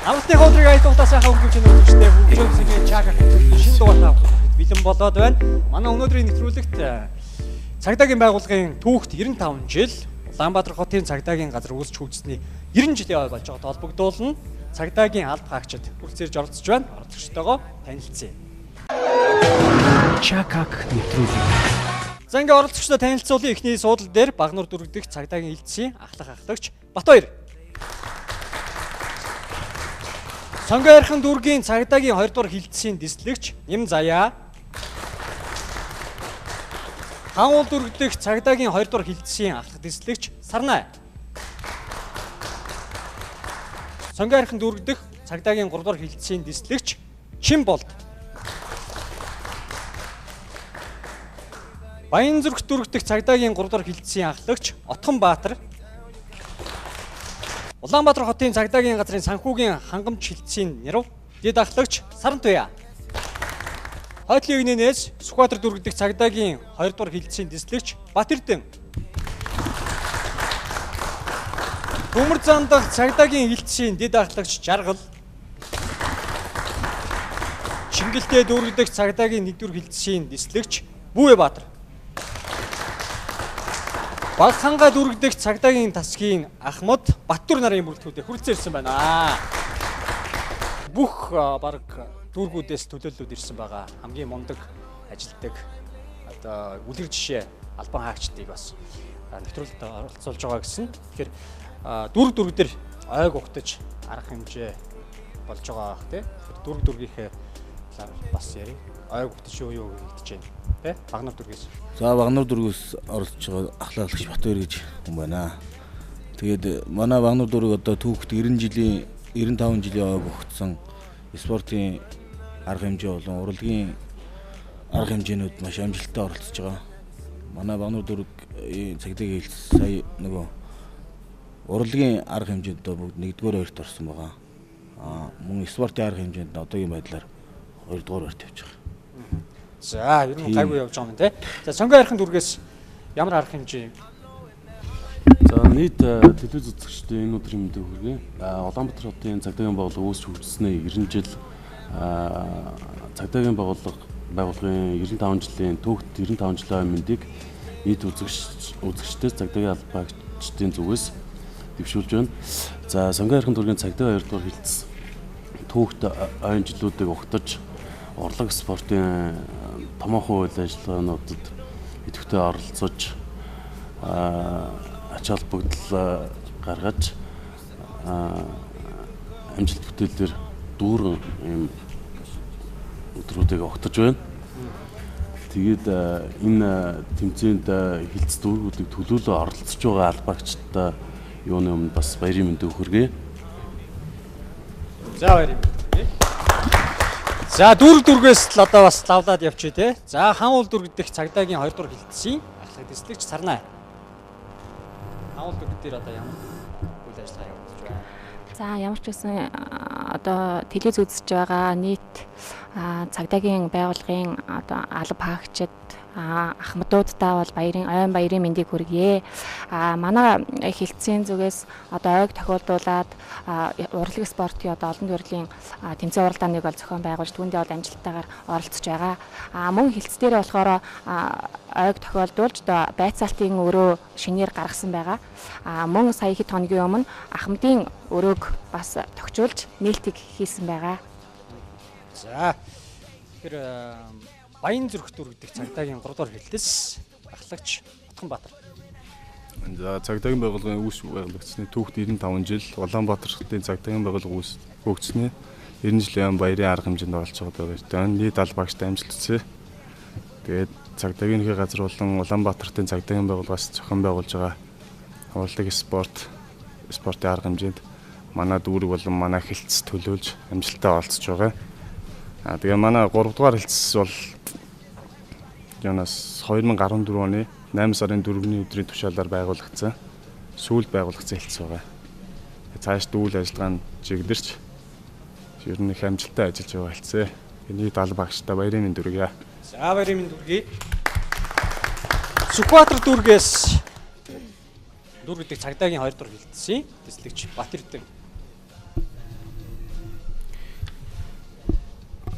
Амралтын өдрийг аялал сайхан өнгөрч өнөөдрчтэй хөгжөөсгийн чак шинэ дугаар авах бэлэн болоод байна. Манай өнөөдрийн нэвтрүүлэгт цагдаагийн байгууллагын түүхт 95 жил, Улаанбаатар хотын цагдаагийн газар үүсч хөгжсөний 90 жилийн ой болж байгаа холбогдуулна. Цагдаагийн алба хаагчид хүрэлцээрж оролцож байна. Оролцогчтойгоо танилцъя. Чакак нэвтрүүлэг. За ингээ оролцогчдоо танилцуулъя. Эхний суудал дээр Багнуур дүүрэг дэх цагдаагийн элдсийн ахлах ахлагч Батбаяр. Сонгон архан дүүргийн цагдаагийн 2 дугаар хилцсийн дислэгч Нэм Заяа. Хануул дүүрэг дэх цагдаагийн 2 дугаар хилцсийн ахлах дислэгч Сарнай. Сонгон архан дүүрэг дэх цагдаагийн 3 дугаар хилцсийн дислэгч Чимболд. Баянзүрх дүүрэг дэх цагдаагийн 3 дугаар хилцсийн ахлагч Отгонбаатар. Улаанбаатар хотын цагдаагийн газрын санхүүгийн хангамж хилцсийн нэрв дэд ахлагч Сарантуяа. Хойтлын эгнээс Сүхбаатар дүүрэг дэх цагдаагийн 2 дугаар хилцсийн дислэгч Батэрдэн. Төмөр зам дахь цагдаагийн хилцсийн дэд ахлагч Жаргал. Чингэлтэй дүүрэг дэх цагдаагийн 1 дугаар хилцсийн дислэгч Бүүе Баатар. Баг хангаа дүүрэг дэх цагдаагийн тасгийн Ахмад Баттүр нарын бүрэлдэхүүнээр хүрэлцэн ирсэн байна. Бүх баг дүүргүүдээс төлөөллүүд ирсэн байгаа. Хамгийн мундаг ажилтдаг одоо үлгэр жишээ албан хаагчдыг бас нэвтрүүлэлт оролцуулж байгаа гэсэн. Тэгэхээр дүүрэг дүүрэг дээр ойг угтаж арга хэмжээ болж байгаа бах тий. Тэгэхээр дүүрэг дүүргийнхээ талаар бас ярив. Ойг угтаж юу юу гэдэж байна тий. Багнуур дүүргээс. За Багнуур дүүргээс оролцож байгаа ахлагч Батбаяр гэж хүн байна. Тэгээд манай Багнуур дүүрэг одоо түүхт 90 жилийн 95 жилийн ойг угтсан спортын арга хэмжээ болон урлагийн арга хэмжээнүүд маш амжилттай оролцож байгаа. Манай Багнуур дүүрэг цагдаагийн хэлц сая нөгөө урлагийн арга хэмжээнд одоо бүгд нэгдүгээр хоёрт орсон байгаа. Мөн спортын арга хэмжээнд одоогийн байдлаар хоёрдугаар байрт явж байгаа. За, ер нь гайгүй явж байгаа юм тий. За, Сонгон архан дүүргээс ямар арга хэмжээ? За, нийт телевиз үзэгчдийн энэ өдрийн мэндийг хүргэе. Улаанбаатар хотын цагдаагийн байгууллага үүсч хөгжсөний 90 жил, цагдаагийн байгууллагын 95 жилийн түүхт 95 жилийн мэндийг нийт үзэгчдээс цагдаагийн албаагчдын зүгээс дэвшүүлж байна. За, Сонгон архан дүүргийн цагдаа 2 дугаар хилцс түүхт ойн жилүүдийг угтаж урлаг спортын томоохон үйл ажиллагаануудад идэвхтэй оролцож ач холбогдол гаргаж амжилт бүтээлээр дүүрэн ийм өдрүүдийг огтож байна. Тэгээд энэ тэмцээнд хилцс дүүргүүдийг төлөөлөө оролцож байгаа албаагчдаа юуны өмнө бас баярын мэндийг хүргэе. За, баярын мэнд хүргэе. За, дүүрэг дүүргээс л одоо бас лавлаад явчих тий. За, Хаан уул дүүрэг дэх цагдаагийн 2 дугаар хилцсийн ахлах дислэгч Сарнай. Хаан уул дүүрэг дээр одоо ямар үйл ажиллагаа явуулж байна? За, ямар ч байсан одоо телевиз үзэж байгаа нийт цагдаагийн байгууллагын одоо алба хаагчид ахмадууддаа бол ойн баярын мэндийг хүргье. Манай хилцсийн зүгээс одоо ойг тохиолдуулаад урлаг спортын одоо олон төрлийн тэмцээн уралдааныг бол зохион байгуулж түүндээ бол амжилттайгаар оролцож байгаа. Мөн хилцс дээр болохоор ойг тохиолдуулж одоо байцаалтын өрөө шинээр гаргасан байгаа. Мөн сая хэд хоногийн өмнө ахмадын өрөөг бас тохижуулж нээлтийг хийсэн байгаа. За, тэгэхээр Баян зүрх дүүрэг дэх цагдаагийн 3 дугаар хилтэс ахлагч Отгонбаатар. За, цагдаагийн байгууллагын үүс байгуулагдсны түүхт 95 жил, Улаанбаатар хотын цагдаагийн байгууллага үүс хөгжсөний 90 жилийн баярын арга хэмжээнд оролцож байгаа баяртай. Нийт албаагчтай амжилт хүсье. Тэгээд цагдаагийн ерхий газар болон Улаанбаатар хотын цагдаагийн байгууллагаас зохион байгуулж байгаа урлаг спортын арга хэмжээнд манай дүүрэг болон манай хилцс төлөөлж амжилттай оролцож байгаа. Тэгээ манай 3 дугаар хилцс бол юунаас 2014 оны 8 сарын 4-ний өдрийн тушаалаар байгуулагдсан. Сүүлд байгуулагдсан хилцс байгаа. Цааш дүүл ажиллагаа нь чиглэрч ер нь их амжилттай ажиллаж байгаа хилцээ. Нийт албаагчтай баярын мэнд хүргье. За, баярын мэнд хүргэе. Сүхбаатар дүүргээс дүүрэг дэх цагдаагийн 2 дугаар хилцсийн дислэгч Батэрдэн.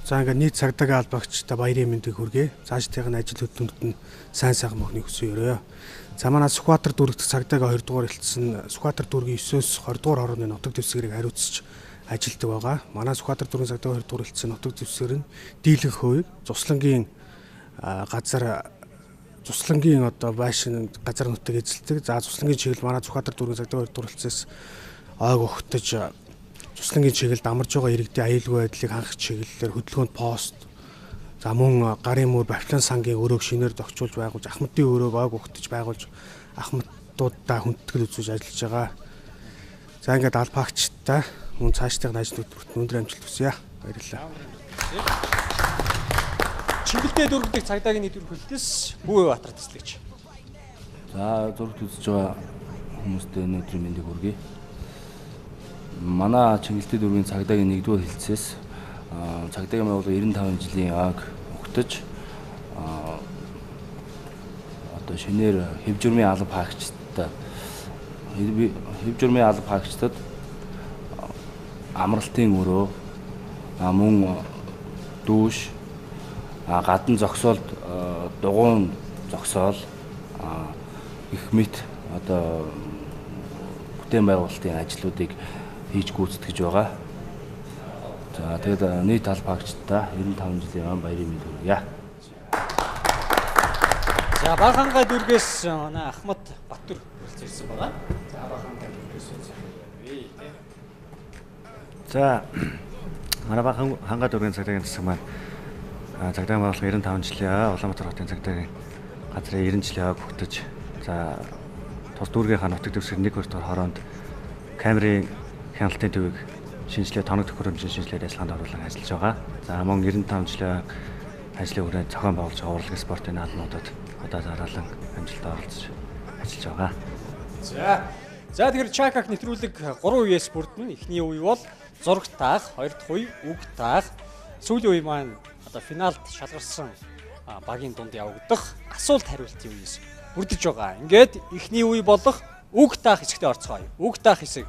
За ингээд нийт цагдаагийн албаагчтай баярын мэндийг хүргэе. Цаашдынх нь ажил хөдөлмөрт нь сайн сайхан бүхнийг хүсэн өрөө. За манай Сүхбаатар дүүрэгт цагдаагийн 2 дугаар хэлтсэн Сүхбаатар дүүргийн 9-өөс 20 дугаар хорооны нутаг дэвсгэрийг хариуцж ажилладаг байгаа. Манай Сүхбаатар дүүргийн цагдаагийн 2 дугаар хэлтсэн нутаг дэвсгэр нь дийлэнх хувийг цуслангийн газар цуслангийн одоо байшин газар нутаг эзэлдэг. За цуслангийн чиглэл манай Сүхбаатар дүүргийн цагдаагийн 2 дугаар хэлтсээс ойг огтож цуслангийн чиглэлд амарч байгаа иргэдийн аюулгүй байдлыг хангах чиглэлээр хөдөлгөөнд пост за мөн гарын мөр бавлан сангийн өрөөг шинээр зохицуулж байгуулж ахмадын өрөөг ойг угтаж байгуулж ахмадуудаа хүндэтгэл үзүүлж ажиллаж байгаа. За ингээд албаагчтай мөн цаашдын ажил хөдөлмөрт өндөр амжилт хүсье. Баярлалаа. Чингэлтэй дүүргдэг цагдаагийн нийт бүрхэлтээс Бүү Баатар тэслэгч. За зурагт үзэж байгаа хүмүүстээ өнөөдрийн мэндийг хүргэе. Манай Чингэлтэй дүүргийн цагдаагийн 1-р хэлтсээс цагдаагийн байгууллага 95 жилийн аг угтаж одоо шинээр хэв журмын алба хаагчдад амралтын өрөө мөн дүүш гадна зогсоолд дугуйн зогсоол их мэт одоо бүтээн байгуулалтын ажлуудыг хийж гүйцэтгэж байгаа. За тэгээд нийт албаагчдаа 95 жилийн ам баярын мэнд хүргье. За Багхангаа дүүргээс манай Ахмад Баттүр хүрэлцэн ирсэн байгаа. За Багхангаа дүүргээс үзье. За манай Багхангаа дүүргийн цагдаагийн засаг маань цагдаагийн байгууллага 95 жилийн Улаанбаатар хотын цагдаагийн газрын 90 жилийн аг өгтөж за тус дүүргийнхаа нутаг дэвсгэр 1 2 дугаар хороонд камерын хяналтын төвийг шинжилгээ тоног төхөөрөмжийн шинжилгээд ажиллагаанд оруулан ажиллаж байгаа. За мөн 95 жилийн ажлын хүрээнд зохион байгуулж байгаа урлаг спортын наалнуудад одоо дараалан амжилттай оролцож ажиллаж байгаа. За тэгэхээр Чакак нэвтрүүлэг 3 үеэс бүрдэнэ. Эхний үе бол зураг таах, хоёр дахь үе үг таах, сүүлийн үе маань одоо финалд шалгарсан багийн дунд явагдах асуулт хариултын үеэс бүрдэж байгаа. Ингээд эхний үе болох үг таах хэсэгтээ орцгоё. Үг таах хэсэг.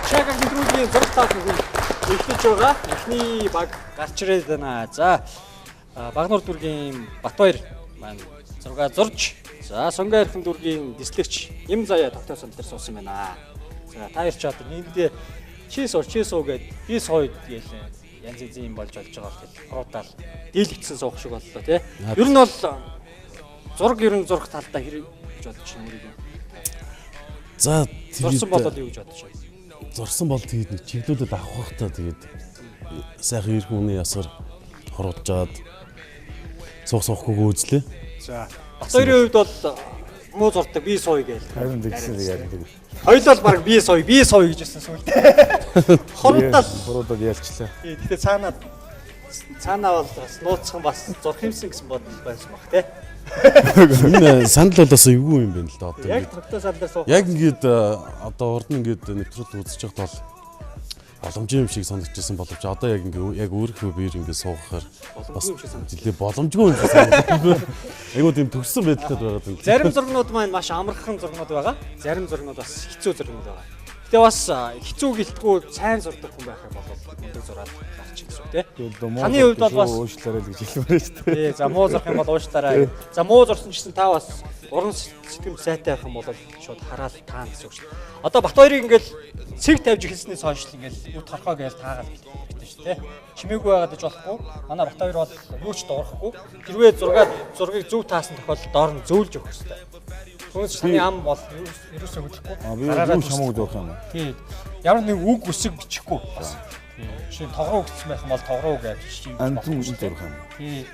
Чакак нэвтрүүлгийн зураг таах үе эхлэж байгаа. Эхний баг гарч ирээд байна. За Багнуур дүүргийн Батбаяр маань зураг зурж, за Сонгон эрхэм дүүргийн дислэгч Им Заяа тогтоосон дээр суусан байна. За та хоёр ч одоо нийгэмдээ чи суу гэд би сууя гээл янз янзын юм болж байгаа бол тэгэл хуруудаал дийлэгдсэн суух шиг боллоо тий. Ер нь бол зураг ер нь зурх талдаа хэрэг гэж бодож байна өөрийгөө. За зурсан бол юу гэж бодож байна? Зурсан бол тэгээд нэг чиглүүлэл авах бах та тэгээд сайхан эрх хүний ясаар хурууджаад суух-суухгүйг үзлээ. За Батбаярын хувьд бол муу зурдаг би сууя гээл. Харин тэгсэн ярин тэг. Хоёулаа баг би сууя, би сууя гэж хэлсэн сүлдээ. Хуруудаал ялчлаа. Тий, гэхдээ цаанаа бол бас нууцхан бас зурх юмсан гэсэн бодол байсан баг тий. Энэ сандал бол бас эвгүй юм байна л да одоо. Яг тогтоо сандал суух. Яг ингээд одоо урд нь ингээд нэвтрүүлэг үзэж байхад бол боломжтой юм шиг санагдчихсан боловч одоо яг ингээд яг өөрийнхөө биеэр ингээд суухаар бас боломжгүй юм шиг санагдав. Айгуу тийм төгссөн байдалтай байгаад байна. Зарим зургнууд маань маш амархан зургнууд байгаа. Зарим зургнууд бас хэцүү зургнууд байгаа. Гэтэ бас хэцүү гэлтгүй сайн зурдаг хүн байх юм бол мундаг зураад гарч гэсэн үг тий. Таны хувьд бол бас уушлаарай л гэж хэлмээр шүү дээ. Тий, за муу зурх юм бол уушлаарай. За муу зурсан ч гэсэн та бас уран сэтгэмж сайтай байх юм бол шууд хараал таана гэсэн үг шүү дээ. Одоо Батбаярыг ингээл цэг тавьж эхэлснээс хойш л ингээл үт хорхоо гээл таагаал гэдэг шүү дээ. Чимээгүй байгаад иж болохгүй. Манай Батбаяр бол юу ч дуурахгүй. Хэрвээ зургийг зөв таасан тохиолдолд доор нь зөөлж өгөх хэрэгтэй. Түүнээс таны ам бол ерөөсөө хөдлөхгүй. Гараараа чамаагүй зурх юм. Тий. Ямар нэг үг үсэг бичихгүй бас. Жишээ нь тогроо гэсэн байх юм бол тогроо гэж бичих. Амтан зурх юм. Тий.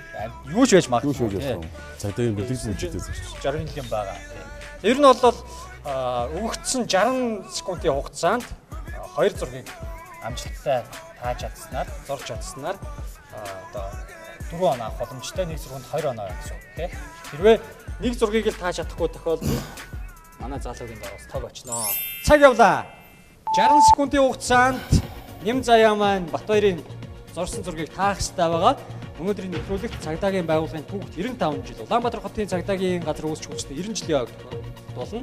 Юу ч байж магадгүй. Цагдаагийн бэлэг зурж зурч. 60 юм байгаа. Ер нь бол өгөгдсөн 60 секундын хугацаанд хоёр зургийг амжилттай тааж чадсанаар, зурж чадсанаар одоо 4 оноо авах боломжтой, нэг зурганд 2 оноо гэсэн үг тий. Хэрвээ нэг зургийг л тааж чадахгүй тохиолдолд манай залуугийн доороос тог очноо. Цаг явлаа. 60 секундын хугацаанд Нэм Заяа маань Батбаярын зурсан зургийг таах хэрэгтэй байгаа. Өнөөдрийн нэвтрүүлэгт цагдаагийн байгууллагын түүхт 95 жил Улаанбаатар хотын цагдаагийн газар үүсч хөгжсөн 90 жилийн ойг тулна.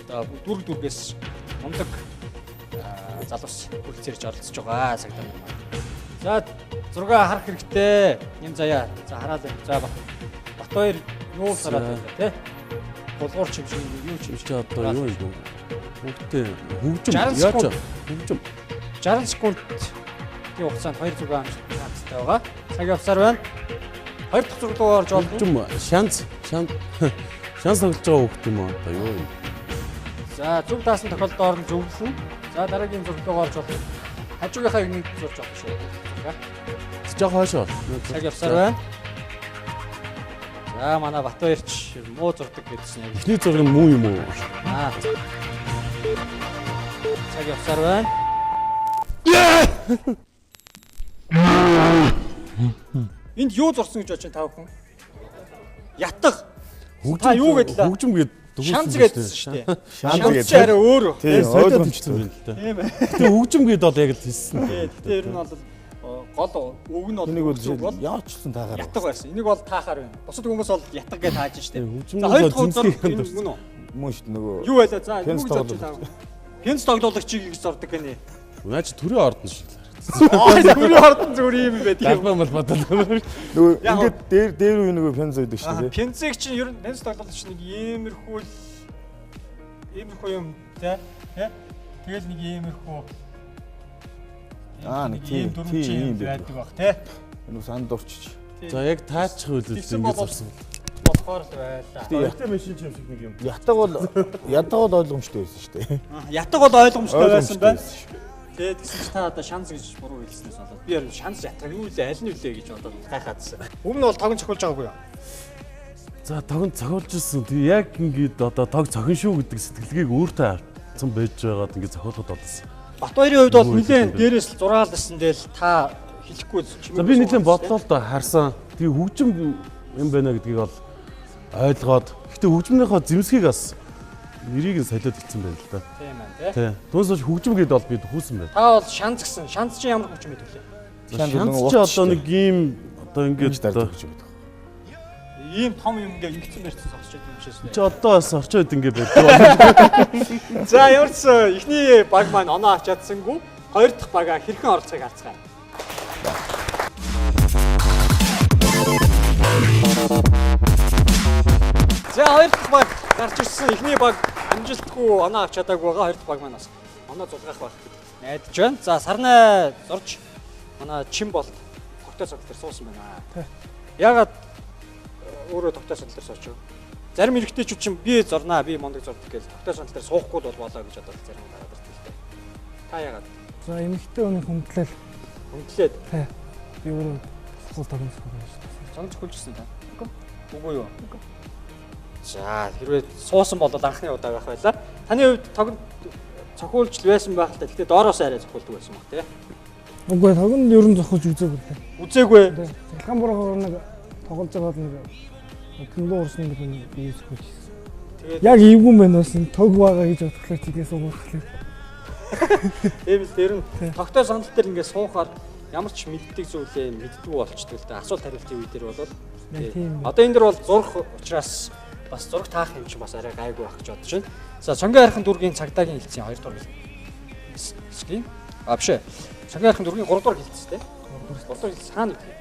Одоо дүүрэг дүүргээс мундаг залуус хүрэлцээрч оролцож байгаа цагдаа нар маань. За зураг харах хэрэгтэй. Нэм заяа. За хараал. За Батбаяр юу сараад байлаа те? Булгуур чим шиг юу чим шиг одоо юу юм бэ? Хүүхдээ хөгжим яаж хөгжим 60 секундын хугацаанд 2 зүг амжилттай байгаа. Цаг явсаар байна. Хоёр дахь зураг руу орж болно. Хөгжим шанс шанс шанс тоглож байгаа хүүхд юм уу одоо юу юм? За зүг даасан тохиолдолд орно зөвлөнө. За дараагийн зураг руу орж болно. Хажуугийнхаа нэг зурж авах шүү. Жог хойшоо. Цаг явсаар байна. За манай Батбаярч муу зурдаг гэдсэн яг. Эхний зураг нь муу юм уу? Аа. Цаг явсаар байна. Энд юу зурсан гэж бодож байна та бүхэн? Ятга. Та юу гэдлээ? Хөгжим гээд шанс гэдсэн шүү дээ. Шанс чи арай өөр. Тийм, ойлгомжтой байна л да. Тийм ээ. Гэтэ хөгжим гээд бол яг л хэлсэн. Тийм, гэтэ ер нь бол гол үг нь бол яаж ч гэсэн таахаар ятга байсан. Энийг бол таахаар байна. Бусад хүмүүс бол ятга гэж тааж штэ. За хоёр дахь зураг мөн үү? Мөн шүү дээ нөгөө. Юу байлаа? За юу гэж зурж байна? Пенс тоглуулагчийг гэж зурдаг гинэ. Наа чи төрийн ордон шиг л харагдсан. Төрийн ордон зүгээр юм байт. Далбаа малбаа. Нөгөө ингээд дээр дээр үе нөгөө пенз үйдэг шүү дээ. Пензийг чинь ер нь пенз тоглуулагч нэг иймэрхүү иймэрхүү юм те. Тэгэл нэг иймэрхүү аа нэг тийм тийм байдаг бах те. Энэ ус анд урчиж. За яг таачих үйл ингэж зурсан. Болохоор л байлаа. Гэтэ машин юм шиг нэг юм. Ятаг бол ятаг бол ойлгомжтой байсан шүү дээ. Ятаг бол ойлгомжтой байсан байна. Тэгээд тэгсэн чи та одоо шанс гэж буруу хэлснээс болоод би ер нь шанс ятаг юу лээ аль нь үлээ гэж бодоод гайхаадсан. Өмнө нь бол тогон цохиулж байгаагүй юу? За тогон цохиулж ирсэн. Тэг яг ингээд одоо тог цохин шүү гэдэг сэтгэлгээг өөртөө авсан байж байгаад ингээд цохиулахад болсон. Батбаярын хувьд бол нэлээд дээрээс л зураалсан дээр л та хэлэхгүй чимээ. За би нэлээд бодлоо л доо харсан. Тэгээ хөгжим юм байна гэдгийг бол ойлгоод гэтээ хөгжмөнийхөө зэмсгийг бас нэрийг нь солиод хэлсэн байна л да. Тийм байна тий. Тий. Түүнээс хойш хөгжим гэдээ бол би хүүсэн байна. Та бол шанс гэсэн. Шанс чи ямар хөгжим гэдэг вэ? Шанс чи одоо нэг ийм одоо ингээд хөгжим гэдэг. Ийм том юм ингээ ингэсэн мэрсэн зогсож байдаг юм шиг шүү. Чи одоо бас орчин үед ингээ байдаг. За ямар ч эхний баг маань оноо авч чадсангүй. Хоёр дахь бага хэрхэн оролцохыг харцгаая. За хоёр дахь баг гарч ирсэн. Эхний баг амжилтгүй оноо авч чадаагүй байгаа. Хоёр дахь баг маань бас оноо зулгаах байх гэж найдаж байна. За сарнай зурж манай чин болт тогтоо содол дээр суусан байна. Яагаад өөрөө тогтоо сандал дээр сууч. Зарим эрэгтэйчүүд чинь би зурнаа, би мундаг зурдаг гэж тогтоо сандал дээр суухгүй бол болоо гэж бодоод зарим гараад ирдэг л дээ. Та яагаад? За эмэгтэй хүний хүндлэл. Хүндлээд. Тий. Би өөрөө цохол тогон цохол шүү дээ. Зон цохолж ирсэн та? Үгүй. Үгүй юу? Үгүй. За хэрвээ суусан бол анхны удаа байх байлаа. Таны хувьд тогон цохиулж л байсан байх л та. Гэхдээ доороос арай цохиулдаг байсан баг тий. Үгүй тогонд ер нь цохиулж үзээгүй л дээ. Үзээгүй. Цахилгаан буруугаар нэг тоглож байгаа нэг Тэмдүү урсан нэг би зөхөж ирсэн. Тэгээд яг эвгүй байна бас тог байгаа гэж бодохлоор чигээс уурхлаа. Тийм л тэр нь тогтоо сандал дээр ингээд суухаар ямар ч мэддэг зүйлээ мэддэггүй болчдөг л да. Асуулт хариултын үе дээр бол одоо энэ дэр бол зурх учраас бас зураг таах юм чинь бас арай гайгүй байх гэж бодож байна. За Цонгийн хайрхан дүүргийн цагдаагийн хэлцэн 2 дугаар хэсгийн а биш ээ. Цонгийн хайрхан дүүргийн 3 дугаар хэлц тий. 3 дугаар хэлц хаана гэдэг юм?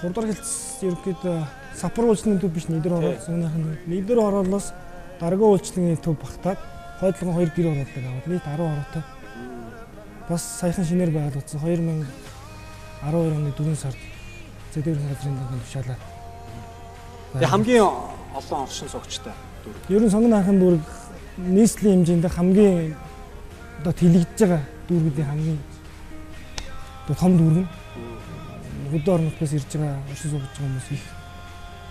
3 дугаар хэлц ерөнхийдөө сапар үйлчлэгийн төв биш нэгдүгээр хороол өнөөх нь нэгдүгээр хороолоос дарган үйлчлэгийн төв багтаад хойдлогон 2 гэр хорооллыг аваад нийт 10 хороотой. Бас саяхан шинээр байгуулагдсан 2012 оны 4 сард цэгдэрийн газрын данхан тушаалаа. Тэгээ хамгийн олон оршин суугчтай дүүрэг. Ер нь Сонгон хайрхан дүүрэг нийслэлийн хэмжээнд хамгийн одоо тэлэгдэж байгаа дүүргүүдийн хамгийн одоо том дүүрэг нь. Хөдөө орон нутгаас ирж байгаа оршин суугч байгаа хүмүүс их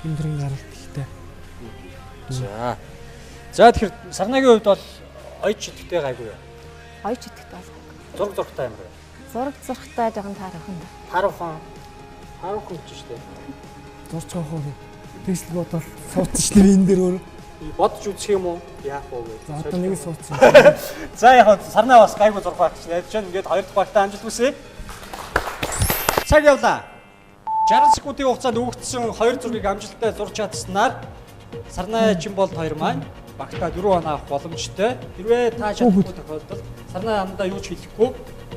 гэмтрэн гаралт ихтэй. За. За тэгэхээр сарнагийн хувьд бол оёд шидэхтэй гайгүй юу? Оёд шидэхтэй бол гайгүй. Зураг зурхтай юм байна. Зураг зурхтай жоохон таархан. Таархан. Таархан гэж шүү дээ. Зурч явах уу? Тэгсэл бодоод суудсан шүү дээ энэ дээр өөр. Бодож үзэх юм уу? Яах вэ гэж. За одоо нэг суудсан. За яг сарнаа бас гайгүй зурх байх гэж найдаж байна. Ингээд хоёр дахь багтаа амжилт хүсье. Цаг явлаа. 60 секундын хугацаанд өгөгдсөн 2 зургийг амжилттай зурж чадсанаар Сарнай Чимболд 2 маань багтаа 4 оноо авах боломжтой. Хэрвээ та чадахгүй тохиолдолд Сарнай амдаа юу ч хэлэхгүй.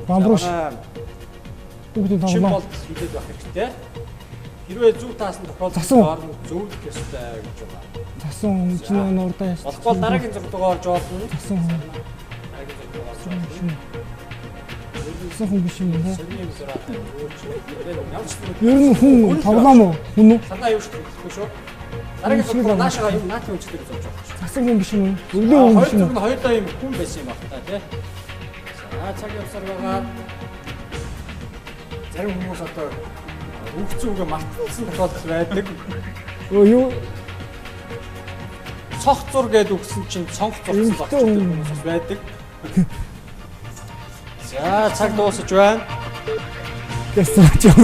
Бамбрууш. Хүүхдийн тоглоом. Чимболд хэлээд байх хэрэгтэй. Хэрвээ зөв таасан тохиолдолд орно зөвлөх ёстой гэж байна. Засан хүн чинь нурдаа яасан. Болохгүй бол дараагийн зураг руу орж болно. Засан хүн. Дараагийн зураг руу орж болно. Засан хүн биш юм байна. Сони зураг Ер нь хүн тоглоом уу? Хүн үү? Санаа юу ч хэлэхгүй шүү. Дараагийн зураг руу наашаага юм наатын үнчлэг зурж байгаа шүү. Засан хүн биш юм уу? Өглөө хүн биш юм уу? Хоёр зураг нь хоёулаа юм хүн байсан юм байна та тий. За цаг явсаар байгаа. Зарим хүмүүс одоо үгцэн үгээ мартсан тохиолдол байдаг. Өө юу цох зур гэдээ үгсэн чинь цонх зурсан багч хүмүүс бас байдаг. За цаг дуусаж байна. Гэс зураач юм.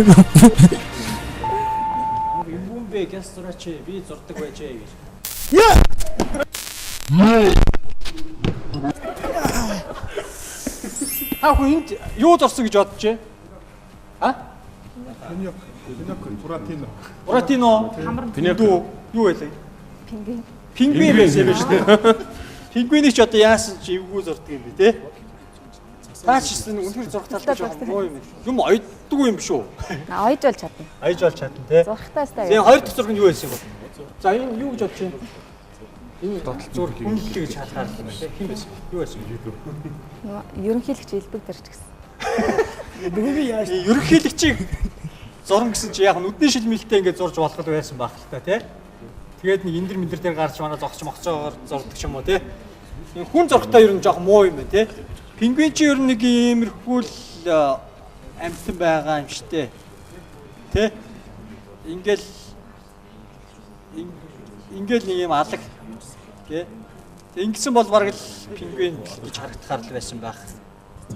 Юм юм бэ гэс зураач би зурдаг байжээ гэж. Яа. Та хүн энд юу зурсан гэж бодож байна? А? Буратино. Буратино. Пиноккио. Юу байлаа? Пингвин. Пингвин байсан юм байна шүү дээ. Пингвинийг ч одоо яасан ч эвгүй зурдаг юм бэ те? Та ч гэсэн үнэхээр зурх талтай жоохон муу юм. Юм ойддгүй юм шүү. Ойж бол чадна. Ойж бол чадна те. Зурхтаа өстой. Тэгээ хоёр дахь зураг нь юу байсан юм бэ? За энэ юу гэж бодож байна? Энэ зураг хүндлэлээ гэж харахаар юм байна те. Хэн байсан? Юу байсан? Ерөнхийлөгч элбэг дэрч гэсэн. Бүгд яаж ерөнхийлөгчийг зурна гэсэн чи яг нүдний шилмэлтэй ингээд зурж болох байсан байх л та тий. Тэгээд нэг эндэр мэндэр дээр гарч манай зогсч могцоогоор зурдаг ч юм уу тий. Энэ хүн зурхтаа ер нь жоох муу юм байна тий. Пингвин чи ер нь нэг иймэрхүү л амьтан байгаа юм штэ. Тий. Ингээл ингээл нэг юм алаг тий. Ингэсэн бол бараг л пингвин гэж харагдахаар л байсан байх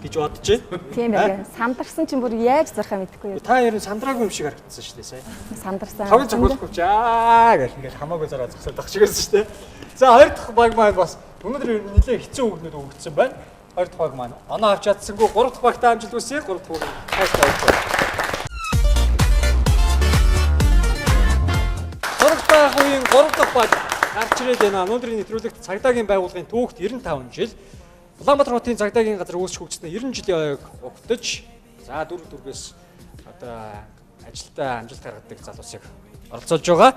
гэж бодож байна. Тийм байна. Сандарсан чинь бүр яаж зархаа мэдэхгүй юу. Та ер нь сандраагүй юм шиг харагдсан шүү дээ сая. Сандарсан. Тавын зохиолохгүй ч аа гэх ингээл хамаагүй зараа зогсоод ах шиг байсан шүү дээ. За хоёр дахь баг маань бас өнөөдөр ер нь нэлээд хэцүү үгнүүд өгөгдсөн байна. Хоёр дахь баг маань оноо авч чадсангүй, гурав дахь багтаа амжилт хүсье. Гурав дахь үг хайртай байлаа. Зураг байх үеийн гурав дахь баг гарч ирээд байна. Өнөөдрийн нэвтрүүлэгт цагдаагийн байгууллагын түүхт 95 жил Улаанбаатар хотын цагдаагийн газар үүсч хөгжсөн 90 жилийн оёг угтаж за дөрөв дөрвөөс одоо ажилдаа амжилт гаргадаг залуусыг оролцоолж байгаа.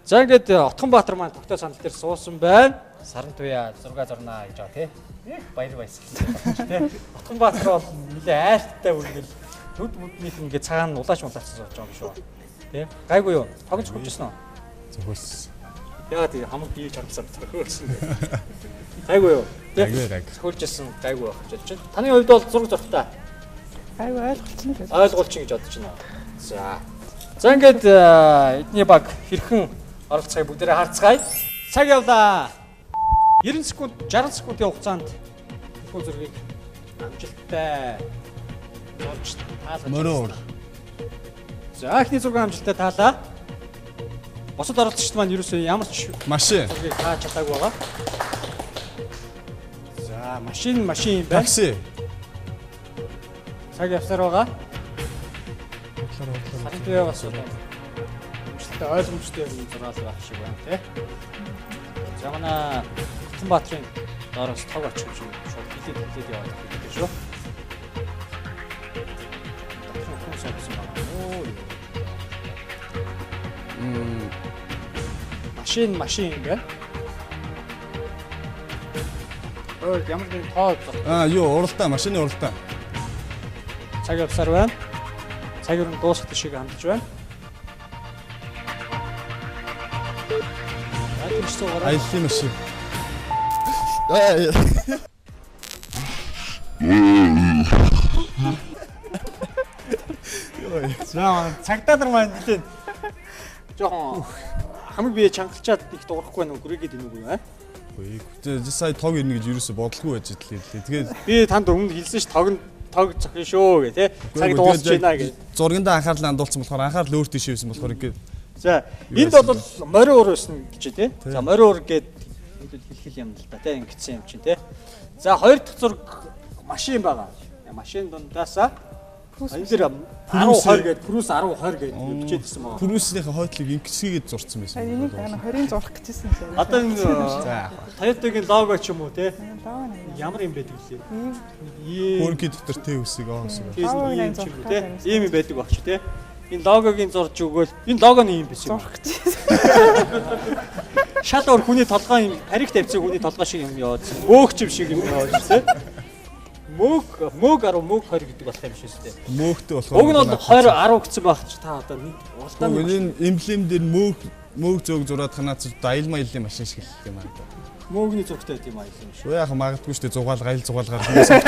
За ингээд Отгонбаатар маань тогтоо сандал дээр суусан байна. Саран туяа зурга зурнаа гэж байгаа тий. Их баяр баясгалсан тий. Отгонбаатар бол нэлээ айлттай үргэлж нүд мүднийх ингээд цагаан улаач мулаачсан сууж байгаа юм шүү. Тий. Гайгүй юу? Тогон зөхөжсэн үү? Зөхөс. Яагаад тий хамаг бие чамсаар зөхөөрсөн. Гайгүй юу? Гайгүй гайгүй. Зөхөөлж ирсэн гайгүй байх гэж бодож байна. Таны хувьд бол зураг зурхтаа. Гайгүй ойлголцсон л. Ойлголчин гэж бодож байна. За. За ингээд эдний баг хэрхэн оролцохыг бүгдээрээ харцгаая. Цаг явлаа. 90 секунд 60 секундын хугацаанд энэхүү зургийг амжилттай зурж таалгаж. Мөрөө уур. За эхний зураг амжилттай таалаа. Бусад оролцогчд маань ерөөсөө ямар ч машин зургийг тааж чадаагүй байгаа. За машин машин юм байна. Такси. Цаг явсаар байгаа. Саран бас амжилттай ойлгомжтой юм зураал байх шиг байна тий. За манай Алтанбаатарын доороос тог очих юм шиг шууд хилээд хилээд яваад байдаг шүү. Дотор нь хүн суусан байгаа. Оо. Машин машин юм байна. Өөр ямар нэгэн тоо зогт. Аа юу уралдаа машины уралдаа. Цаг явсаар байна. Цаг ер нь дуусах шиг хандж байна. Аяллаа машин. За цагдаа нар маань нэлээд жоохон хамаг бие чангалчаад их дуурахгүй нүг гүрэгээд ийн үгүй аа. Үгүй. Сая тог ирнэ гэж юусоо бодлогүй байж идлээ. Тэгээд би танд өмнө хэлсэн ш тог нь тог зохино шүү гэ тэ. Цаг дуусч байна гэ. Зургандаа анхаарлаа хандуулсан болохоор анхаарал өөр тийш байсан болохоор ингээд. За энд бол морин уур байсан гэж тий. За морин уур гээд энд хэлхэл юм л да тий ингэсэн юм чинь тий. За хоёр дахь зураг машин байгаа. Машин дундаасаа Энэ дээр 10 20 гээд Прус 10 20 гээд бичээд ирсэн байна. Прусийнхээ хойтлыг ингэсгээд зурцсан байсан. Энийг 20-ын зурах гэжсэн юм. Одоо энэ Toyota-гийн лого ч юм уу те? Ямар юм байдаг лээ? Ийм хөрөнгийн дотор Т үсэг О үсэг. Ийм ч юм уу те? Ийм юм байдаг багч те? Энэ логогийн зурж өгөөл энэ логоны юм биш юм. Зурах гэжсэн. Шал өөр хүний толгой юм парик тавьсан хүний толгой шиг юм яваад. Мөөх юм шиг юм яваад те? Мөг 10 мөг 20 гэдэг болох юм шиг үстэй. Мөөгтэй болохоор уг нь бол 20 10 гэсэн байх чи та одоо нэг уралдаан энэ эмблем дээр мөг зөөг зураад ханаац аялал маяллын машин шиг л юм аа. Мөөгний зургтай байт юм аялал юм шиг. Уу яах магадгүй шүү дээ зугаал гайл зугаалгаар хүмүүс авч.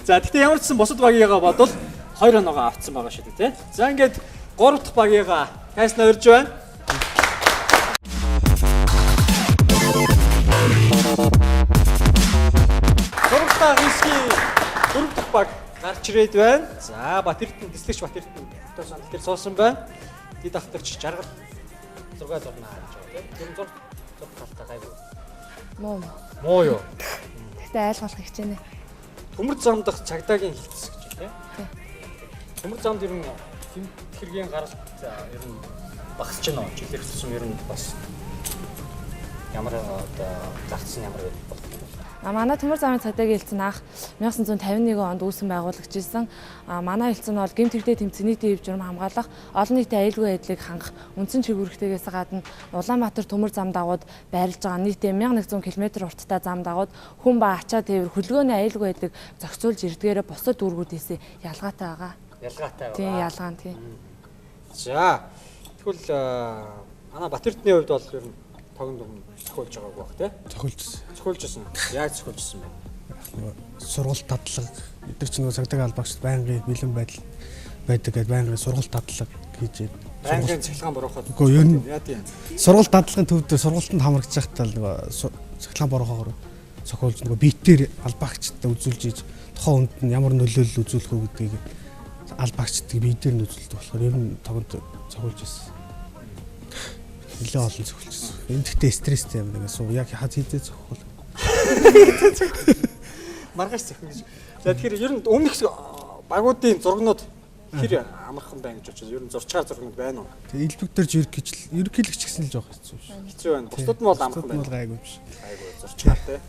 За гэхдээ ямар ч сан бусад багийнхаа бодвол 2 оноогоо авцсан байгаа шүү дээ тий. За ингээд 3 дахь багийнхаа тайснаа урьж байна. Хэсгийн 4 дахь баг гарч ирээд байна. За Батэрдэн дэслэгч Батэрдэн өтөө сандал дээр суусан байна. Дид ахтагч жаргал 6 зурнаа гэж байна тийм. 4 зур талтай гайгүй. Муу. Муу юу? Гэхдээ айлгуулах хичээнэ. Төмөр замдах цагдаагийн хилцс гэж тийм. Төмөр замд ер нь хэргийн гаралт ер нь багасч байна уу? Жилээр тусам ер нь бас ямар одоо зарцсан ямар байдаг бол. Манай төмөр замын цагдаагийн хэлцэн анх 1951 онд үүсэн байгуулагчилсан. Манай хэлцэн нь бол гэмт хэрэгтэй тэмцэх, нийтийн хэв журам хамгаалах, олон нийтийн аюулгүй байдлыг хангах үндсэн чиглэлтэйгээс гадна Улаанбаатар төмөр зам дагууд байрлаж байгаа нийтдээ 1100 км урттай зам дагууд хүн ба ачаа тээвэр хөлгөөний аюулгүй байдлыг зохицуулж ирдгээрээ бусад дүүргүүдээс ялгаатай байгаа. Ялгаатай байгаа. Тийм, ялгаа нь тийм. За тэгвэл манай Батэрдний хувьд бол ер нь тогон дүн зохиолж байгаагүй бах тий. Зохиолжсэн. Зохиолжсэн. Яаж зохиолжсэн бэ? Сургалт тадлага эдгээр чинь нөгөө цагдаагийн албаагчд байнгын бэлэн байдал байдаг гэдээ байнгын сургалт тадлага хийж байнгын цахилгаан бороход. Үгүй ер нь яа тийм. Сургалт дадлагын төв дээр сургалтанд хамрагдаж байхдаа л нөгөө цахилгаан борохоор зохиолж нөгөө биетээр албаагчдад үзүүлж ийж тухайн хүнд нь ямар нөлөөлөл үзүүлэх үү гэдгийг албаагчдыг биетээр нь үзүүлдэг болохоор ер нь тогонд зохиолж байсан. Нэлээ олон зохиолжсэн. Энэ гэхдээ стресстэй юм нэг суу яг хаз хийзээ зохиол. Маргааш зохино гэж. За тэгэхээр ер нь өмнөх багуудын зургнууд хэр амархан байна гэж бодож байна. Ер нь зурчгаар зургнууд байна уу? Тэгээ элбэг дээр ерөнхийлөгч гэсэн л жоох хэцүү шүү. Хэцүү байна. Бусдад нь бол амархан байна. Бусдад нь бол гайгүй биш. Гайгүй зурчгаар те.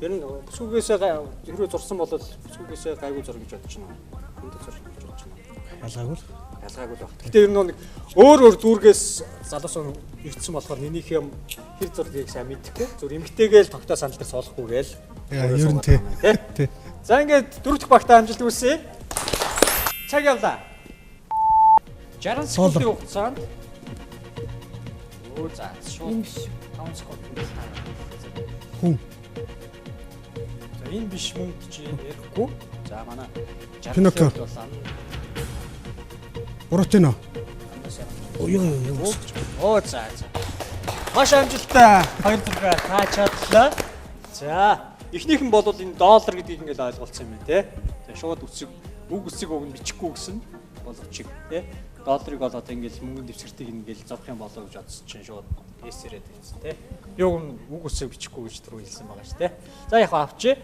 Ер нь бүсгүйгээсээ хэрвээ зурсан бол бүсгүйгээсээ гайгүй зург гэж бодож байна. Хүнд зург гэж бодож байна. Ялгаагүй л. Ялгаагүй л баг. Гэтэ ер нь нэг өөр өөр дүүргээс залуус ирсэн болохоор нэнийх юм хэр зургийг сайн мэдэхгүй. Зүр эмгтээгээл тогтоо сандал дээр суулгахгүй гээл. Ер нь тий. За ингээд дөрөв дэх багтаа амжилт хүсье. Цаг явлаа. 60 секундын хугацаанд өө за шууд 5 секунд. Хүн. За энэ биш мөн гэж ярихгүй. За манай 60 Пиноккио. секунд бол Буратино. Юу юу. Оо за за. Маш амжилттай 2 6 таа чадлаа. За эхнийх нь бол энэ доллар гэдгийг ингээл ойлголцсон юм байна те. За шууд үсэг үг үсэг уг нь бичихгүй гэсэн боловч те. Долларыг бол одоо ингээл мөнгөнд дэвсгэртийг ингээл зурх юм болоо гэж бодсон чинь шууд эсэрээд ирсэн те. Юу нь үг үсэг бичихгүй гэж түрүү хэлсэн байгаа шүү те. За яг авчи.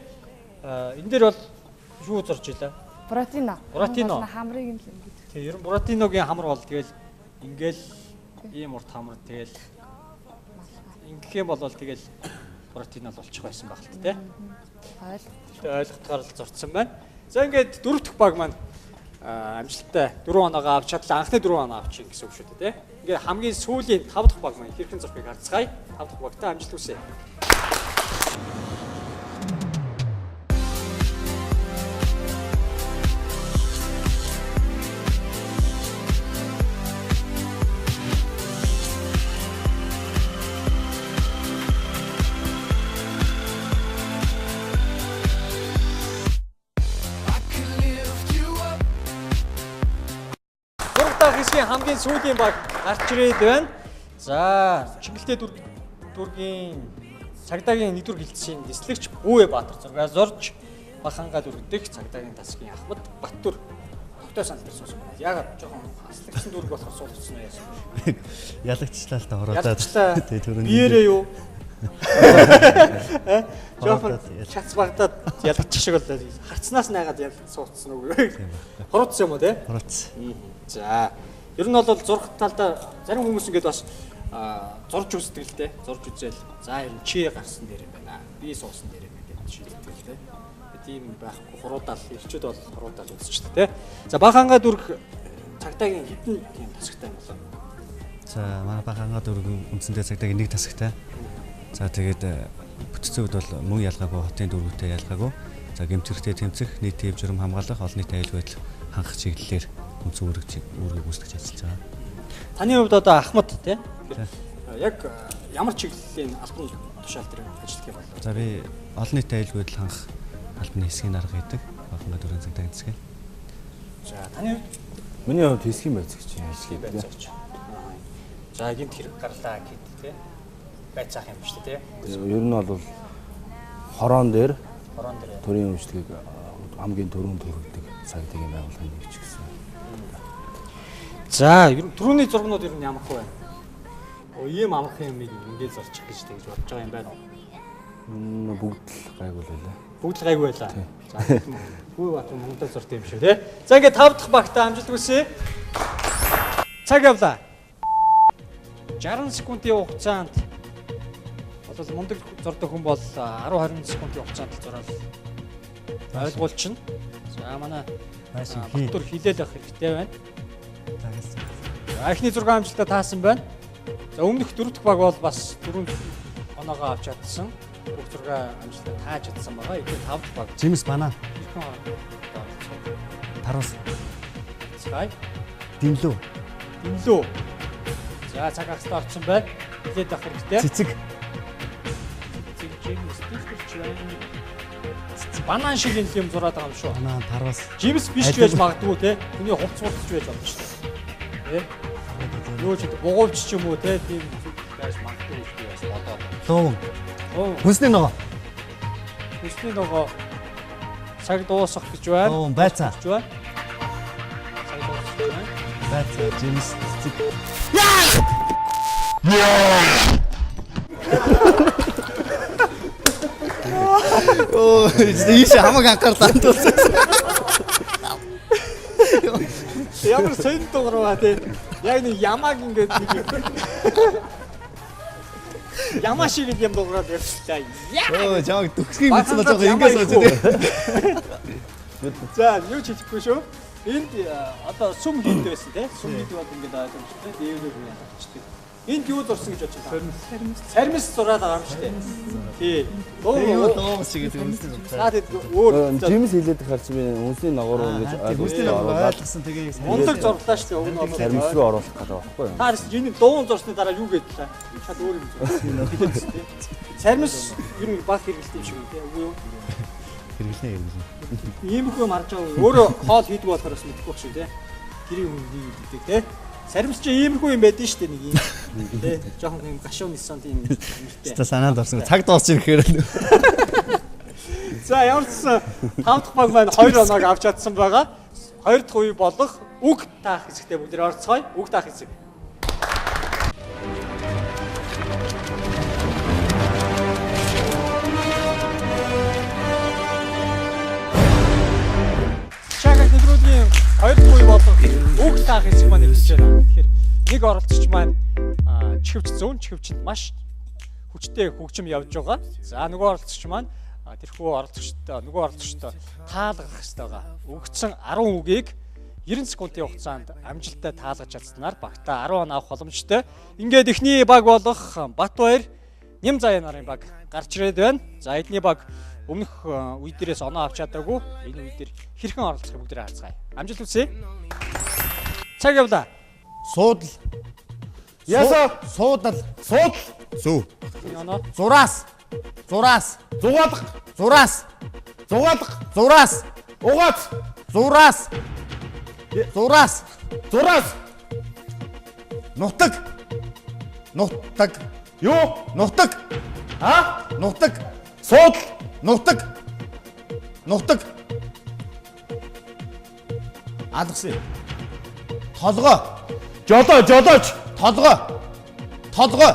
Энэ дээр бол юу зурж илаа? Буратино. Буратино. Хамрыг нь л ингэж. Тэгээ ер нь Буратиногийн хамар бол тэгэл ингээл ийм урт хамар тэгэл ингэх юм бол тэгэл Буратино л болчих байсан байх л тэ. Тэгээ ойлгохтоор л зурцсан байна. За ингээд дөрөв дэх баг маань амжилттай 4 оноогоо авч чадлаа. Анхны 4 оноо авчих гэсэн үг шүү дээ тэ. Ингээд хамгийн сүүлийн 5 дахь баг маань хэрхэн зурхыг харцгаая. 5 дахь багтаа амжилт хүсье. Хэсгийн хамгийн сүүлийн баг гарч ирээд байна. За, Чингэлтэй дүүргийн цагдаагийн нэгдүгээр хилцсийн нислэгч Бүүе Баатар зургаа зурж Бахангаа дүүргдэх цагдаагийн тасгийн Ахмад Баттүр тогтоо санал дээр суусан байна. Яагаад жоохон аслагчсан дүүрэг болохоор суулгацсан уу яасан бэ? Ялагчлаа л та ороод. Ялагчлаа. Биеэрээ юу? Жохон шац багтаад ялгачих шиг боллоо. Харцнаас найгаад ялгаж суудсан уу? Хурууцсан юм уу те? Хурууцсан. За. Ер нь бол зурх талдаа зарим хүмүүс ингээд бас зурж үздэг л те. Зурж үзээл. За ер нь чи гарсан дээр юм байна. Би суусан дээр юм гэдэг шийддэг л те. Тийм байхгүй хуруудаал ирчүүд бол хуруудаал үзчихдэг те. За Баахангаа дүрг цагдаагийн хэдэн тийм тасагтай юм болоо? За манай Баахангаа дүрг үндсэндээ цагдаагийн нэг тасагтай. За тэгээд бүтцийн хувьд бол мөн ялгаагүй, хотын дүүргүүтэй ялгаагүй. За гэмт хэрэгтэй тэмцэх, нийтийн хэв журам хамгаалах, олон нийтийн аюулгүй байдал хангах чиглэлээр үндсэн үүргийг гүйцэтгэж ажиллаж байгаа. Таны хувьд одоо Ахмад тий? Яг ямар чиглэлийн албан тушаал дээр ажилладаг юм бол? За би олон нийтийн аюулгүй байдал хангах албаны хэсгийн дарга гэдэг. Баахангаа дүүргийн цагдаагийн засгийн. За таны хувьд? Миний хувьд хэсгийн байцаагч ажилладаг. За гэмт хэрэг гарлаа гэд тий? Байцаах юм шүү дээ тий. Ер нь бол хорон дээр төрийн үйлчлэгийг хамгийн түрүүнд хүргэдэг цагдаагийн байгууллагын нэг ч гэсэн. За түрүүний зургнууд ер нь ямар хөө байна? Оо ийм амархан юм ингээд зорчих гэж тэгж бодож байгаа юм байна уу? Бүгд л гайгүй байлаа. Бүгд л гайгүй байлаа. За хүү Баатар мундаг зурт юм шиг тий. За ингээд 5 дахь багтаа амжилт хүсье. Цаг явлаа. 60 секундын хугацаанд бол мундаг зурдаг хүн бол 10 20 секундын хугацаанд л зураал ойлгуулчихна. За манай Баттур хилээл авах хэрэгтэй байна. За эхний зураг амжилтаа таасан байна. За өмнөх дөрөв дэх баг бол бас 4 оноогоо авч чадсан. Бүх зураг амжилтаа тааж чадсан байгаа. Эдгээр 5 дахь баг. Жимс банан. Тарвас. Цай. Димлүү. Димлүү. За цаг хагастай орсон байна. Хилээд авах хэрэгтэй. Цэцэг. Жимс дэлгэрч байна. Банан шиг юм зураад байгаа юм шүү. Банан, тарвас. Жимс биш ч байж магадгүй те. Хүний хувц хурцч байж болно шүү дээ. Тэ? Юу ч бугуувч ч юм уу те. Тийм байж магадгүй гэж би бас бодоод. Луун. Хүнсний ногоо. Хүнсний ногоо цаг дуусах гэж байна. Луун, байцаа. Гэж байна. Цаг дуусах гэж байна. Байцаа, жимс, цэцэг. Оо, ийш хамаг анхаарал хандуулсан. Ямар сонь дуурай тий. Яг нэг ямааг ингээд нэг ямаа шиг юм дуурайд явчихлаа. Оо, жааг төгсгийг мэдсэн болж байгаа ингээд сууж тий. За, юу ч хэлэхгүй шүү. Энд одоо сүм хийдэг байсан тий. Сүм хийдэг бол ингээд ойлгомжтой. Дээврээр ялгачдаг. Энд юу зурсан гэж бодож байна? Сармис. Сармис зураад байгаа юм шүү дээ. Тий. Юу дуус шиг гэдэг үнсний ногоо. Тэгээд өөр жимс хилээд харч би үнсний ногоо руу ингэж үнсний ногоо ойлгосон тэгээ мундаг зурлаа шүү дээ. Уг нь бол сармис руу оруулах гэдэг байхгүй юу? Та энэ дуун зурсны дараа юу гэдэлээ? Шал өөр юм зурсан. Хэлээдсэн тий. Сармис ер нь баг хэрэглэдэг юм шиг үү тий. Үгүй юу? Хэрэглэнэ хэрэглэнэ. Иймэрхүү юм харж байгаа. Өөрөө хоол хийдэг болохоор бас мэдэхгүй байх шүү тий. Гэрийн хүн хийдэг тий. Сармис чи иймэрхүү юм байдэн шүү дээ нэг юм. Тэ жоохон юм гашуун нисан тийм нэртэй. За санаанд орсон. Цаг дуусч ирэхээр. За ямар ч сан 5 дахь баг маань 2 оноог авч чадсан байгаа. 2 дахь үе болох үг таах хэсэгтээ бүгд орцгоё. Үг таах хэсэг. Чагаг нэвтрүүлгийн 2 дахь үе болох үг таах хэсэг маань эхэлж байна. Тэгэхээр нэг оролцогч маань чихвч зүүн чихвчэнд маш хүчтэй хөгжим явж байгаа. За нөгөө оролцогч маань тэрхүү оролцогчтой нөгөө оролцогчтой таалгах хэрэгтэй байгаа. Өгсөн 10 үгийг 90 секундын хугацаанд амжилттай таалгаж чадсанаар багтаа 10 он авах боломжтой. Ингээд эхний баг болох Батбаяр Ням заяа нарын баг гарч ирээд байна. За эдний баг өмнөх үе дээрээс оноо авч чадаагүй. Энэ үе дээр хэрхэн оролцохыг бүгдээ харцгаая. Амжилт хүсье. Цаг явлаа. Суудал. Ясаа. Суудал. Суудал. Зөв. Оноо. Зураас. Зураас. Зугаалга. Зураас. Зугаалга. Зураас. Угаац. Зураас. Зураас. Зураас. Нутаг. Нутаг. Юу? Нутаг. А? Нутаг. Суудал. Нутаг. Нутаг. Алгасан. Толгой. Жолоо, жолооч. Толгой. Толгой.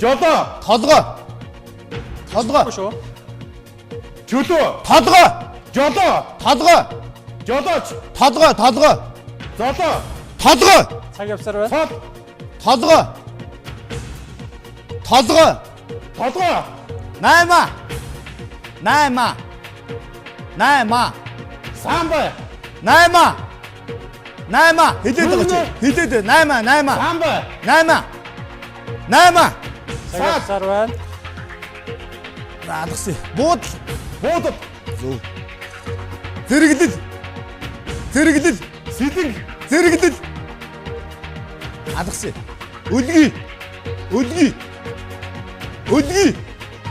Жолоо. Толгой. Толгой. Шүү. Чөлөө. Толгой. Жолоо. Толгой. Жолооч. Толгой. Толгой. Золоо. Толгой. Цаг явсаар байна. Цол. Толгой. Толгой. Толгой. 8. 8. 8. Самбай. 8. 8. Хэлээд байгаа чи. Хэлээд 8 8. Самбай. 8. 8. Цаг явсаар байна. Алгасан. Буудал. Буудал. Зөв. Зэрэглэл. Зэрэглэл. Сэлэнг. Зэрэглэл. Алгасан. Өлгий. Өлгий. Өлгий.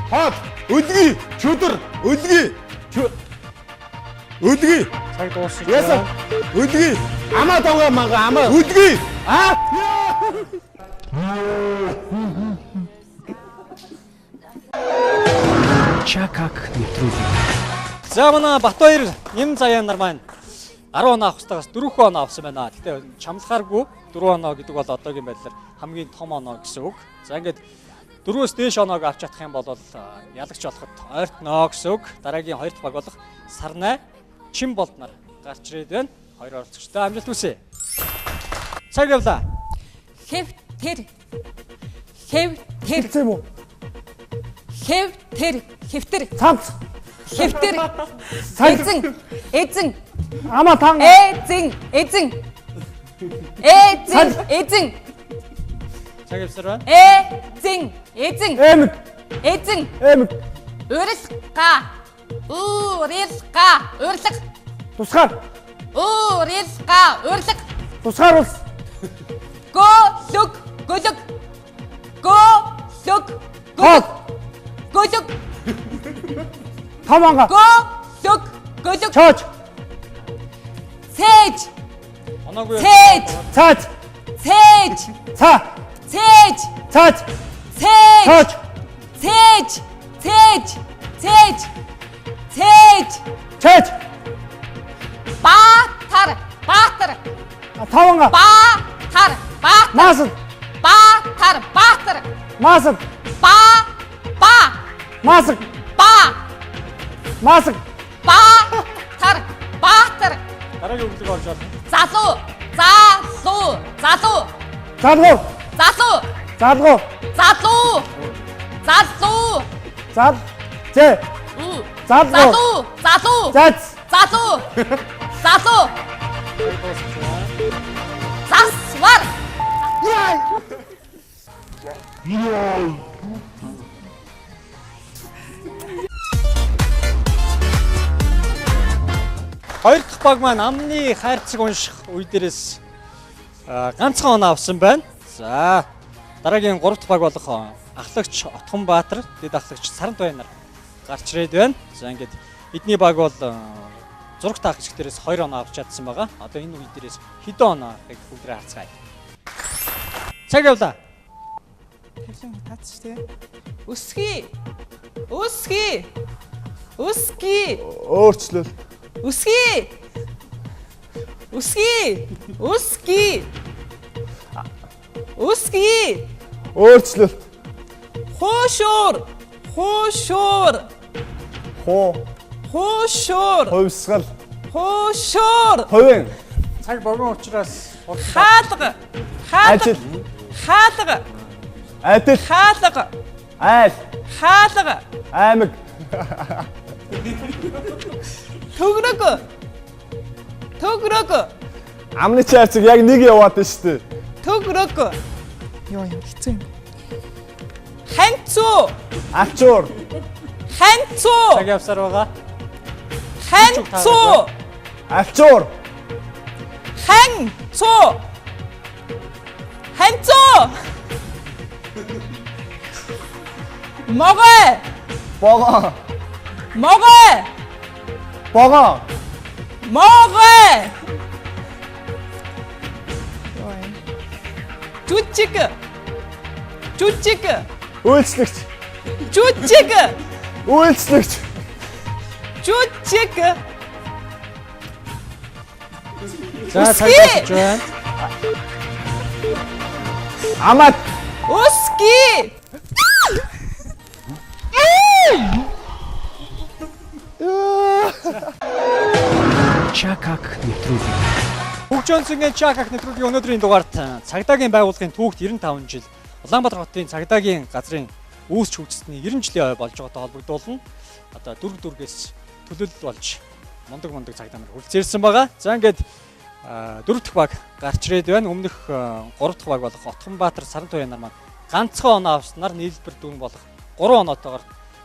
Хол. Өлгий. Чөдөр. Өлгий. Өлгий. Цаг дуусч Яасан. байна. Өлгий. Амаа тонгоо манга амаа. Өлгий. Аа. Чакак нэвтрүүлэг. За манай Батбаяр Нэм Заяа нар маань 10 оноо авах ёстойгоос 4 оноо авсан байна. Гэхдээ чамлахааргүй 4 оноо гэдэг бол одоогийн байдлаар хамгийн том оноо гэсэн үг. За ингээд 4-өөс дээш оноог авч чадах юм бол ялагч болоход ойртноо гэсэн үг. Дараагийн 2 дахь баг болох Сарнай Чин болд нар гарч ирээд байна. Хоёр оролцогчтой амжилт хүсье. Цаг явлаа. Хэв тэр. Хэв тэр. Хэлсэн юм уу? Хэв тэр. Хэвтэр. Цамц. Хэвтэр. Цаг. Эзэн. Эзэн. Ама тан. Эзэн. Эзэн. Эзэн. Эзэн. Цаг явсаар байна. Эзэн. Эзэн. Эмэг. Эзэн. Эмэг. Урилга. Урилга. Урилга. Тусгаар. Урилга. Урилга. Тусгаар улс. Гөлөг. Гөлөг. Гөлөг. Хол. Гөлөг. Том анга. Гөлөг. Гөлөг. Чооч. Цээж. Оноогүй. Цээж. Цаац. Цээж. Ца. Цээж. Цаац. Цээж. Цооч. Цээж. Цээж. Цээж. Цээж. Чаач. Баатар. Баатар. Тав анга. Баатар. Баатар. Маасад. Баатар. Баатар. Маасад. Ба. Ба. Маасаг. Ба. Маасаг. Баатар. Баатар. Дараагийн өглөг орж байна. Залуу. Залуу. Залуу. Залгуу. Залуу. Залгуу. Залуу. Залуу. Зал. Зэ. У. Залгуу. Залуу. Залуу. Зац. Залуу. Залуу. Засвар. Хоёр дахь баг маань амны хайрцаг унших үе дээрээс ганцхан оноо авсан байна. За дараагийн гурав дахь баг болох ахлагч Отгонбаатар, дэд ахлагч Сарантбаян нар гарч ирээд байна. За ингээд эдний баг бол зураг таах хэсэг дээрээс 2 оноо авч чадсан байгаа. Одоо энэ үе дээрээс хэдэн оноо авахыг бүгдээ харцгаая. Цаг явлаа. Тавлан таац шүү дээ. Өсгий. Өсгий. Өсгий. Өөрчлөл. Өсгий. Өсгий. Өсгий. Өсгий. Өөрчлөлт. Хуушуур. Хуушуур. Хуу. Хуушуур. Хувьсгал. Хуушуур. Хувийн. Цаг богино учраас Хаалга. Хаалга. Ажил. Хаалга. Адил. Хаалга. Айл. Хаалга. Аймаг. Төгрөг. Төгрөг. Амны чайрцаг яг нэг яваад байна шүү дээ. Төгрөг. Йоо юм хэцүү юм. Ханцуу. Алчуур. Ханцуу. Цаг явсаар байгаа. Ханцуу. Алчуур. Ханцуу. Ханцуу. Могой. Богоо. Могой. Богоо. Могой. Йоо юм. Жүжиг. Жүжиг. Үйлчлэгч. Жүжиг. Үйлчлэгч. Жүжиг. За цаг Өсгий. дуусч байна. Амаад. Өсгий. Чакак нэвтрүүлэг. Хөгжөөнсөнгийн Чакак нэвтрүүлгийн өнөөдрийн дугаарт цагдаагийн байгууллагын түүхт 95 жил, Улаанбаатар хотын цагдаагийн газрын үүсч хөгжсөний 90 жилийн ой болж байгаатай холбогдуулна. Одоо дүүрэг дүүргээс төлөөлөл болж мундаг мундаг цагдаа нар хүрэлцээрсэн байгаа. За ингээд дөрөв дэх баг гарч ирээд байна. Өмнөх гурав дахь баг болох Отхонбаатар Саран туяа нар маань ганцхан оноо авснаар нийлбэр дүн болох 3 оноотойгоор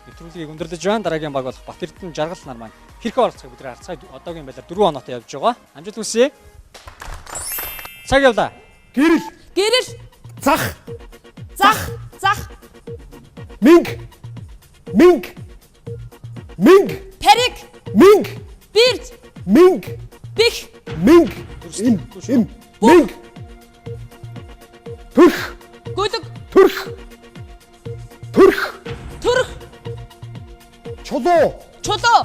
нэвтрүүлгийг өндөрлөж байна. Дараагийн баг болох Бат Эрдэнэ Жаргал нар маань хэрхэн оролцохыг бид харцгаая. Одоогийн байдлаар 4 оноотой явж байгаа. Амжилт хүсье. Цаг явлаа. Гэрэл. Гэрэл. Зах. Зах. Зах. Минг. Минг. Минг. Парик. Минг. Бирж. Минг. Бих. Минг. Им. Им. Минг. Төрх. Гүлэг. Төрх. Төрх. Төрх. Чулуу. Чулуу.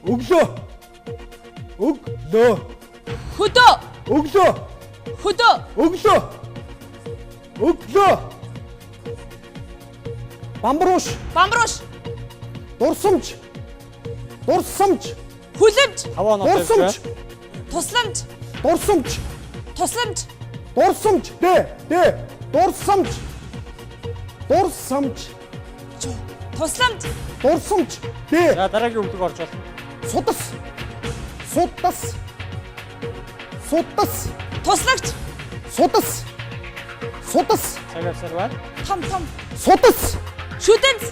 Өглөө. Өглөө. Хөдөө. Өглөө. Хөдөө. Өглөө. Өглөө. Бамбарууш. Бамбарууш. Дурсамж. Дурсамж. Хүлэмж. Дурсамж. Тусламж. Дурсамж. Тусламж. Дурсамж. Д. Д. Дурсамж. Дурсамж. Тусламж. Дурсамж. Д. За дараагийн өгдөг орж болно. Судас. Судас. Судас. Туслагч. Судас. Судас. Цаг явсаар байна. Том том. Судас. Шүдэнц.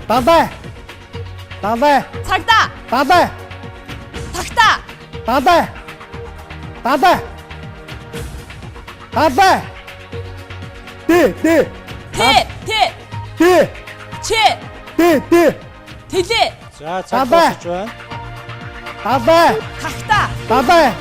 Далай. Далай. Цагдаа. Далай. Тагтаа. Далай. Далай. Далай. Д. Д. Т. Т. Д. Ч. Д. Д. Тэлээ. За цаг дуусч байна. Далай. Тагтаа. Далай.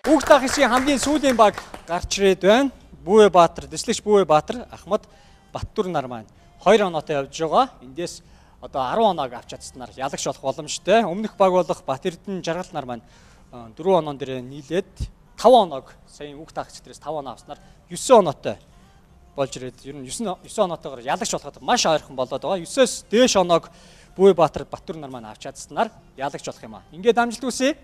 Үг дах хэсгийн хамгийн сүүлийн баг гарч ирээд байна. Бүүе Баатар, дэслэгч Бүүе Баатар, Ахмад Баттүр нар маань 2 оноотой явж байгаа. Эндээс одоо 10 оноог авч чадсанаар ялагч болох боломжтой. Өмнөх баг болох Бат Эрдэнэ Жаргал нар маань 4 оноон дээр нийлээд 5 оноог сая үг таах хэсгээс 5 оноо авснаар 9 оноотой болж ирээд ер нь 9 оноотойгоор ялагч болоход маш ойрхон болоод байгаа. 9-өөс дээш оноог Бүүе Баатар, Баттүр нар маань авч чадсанаар ялагч болох юм аа. Ингээд амжилт хүсье.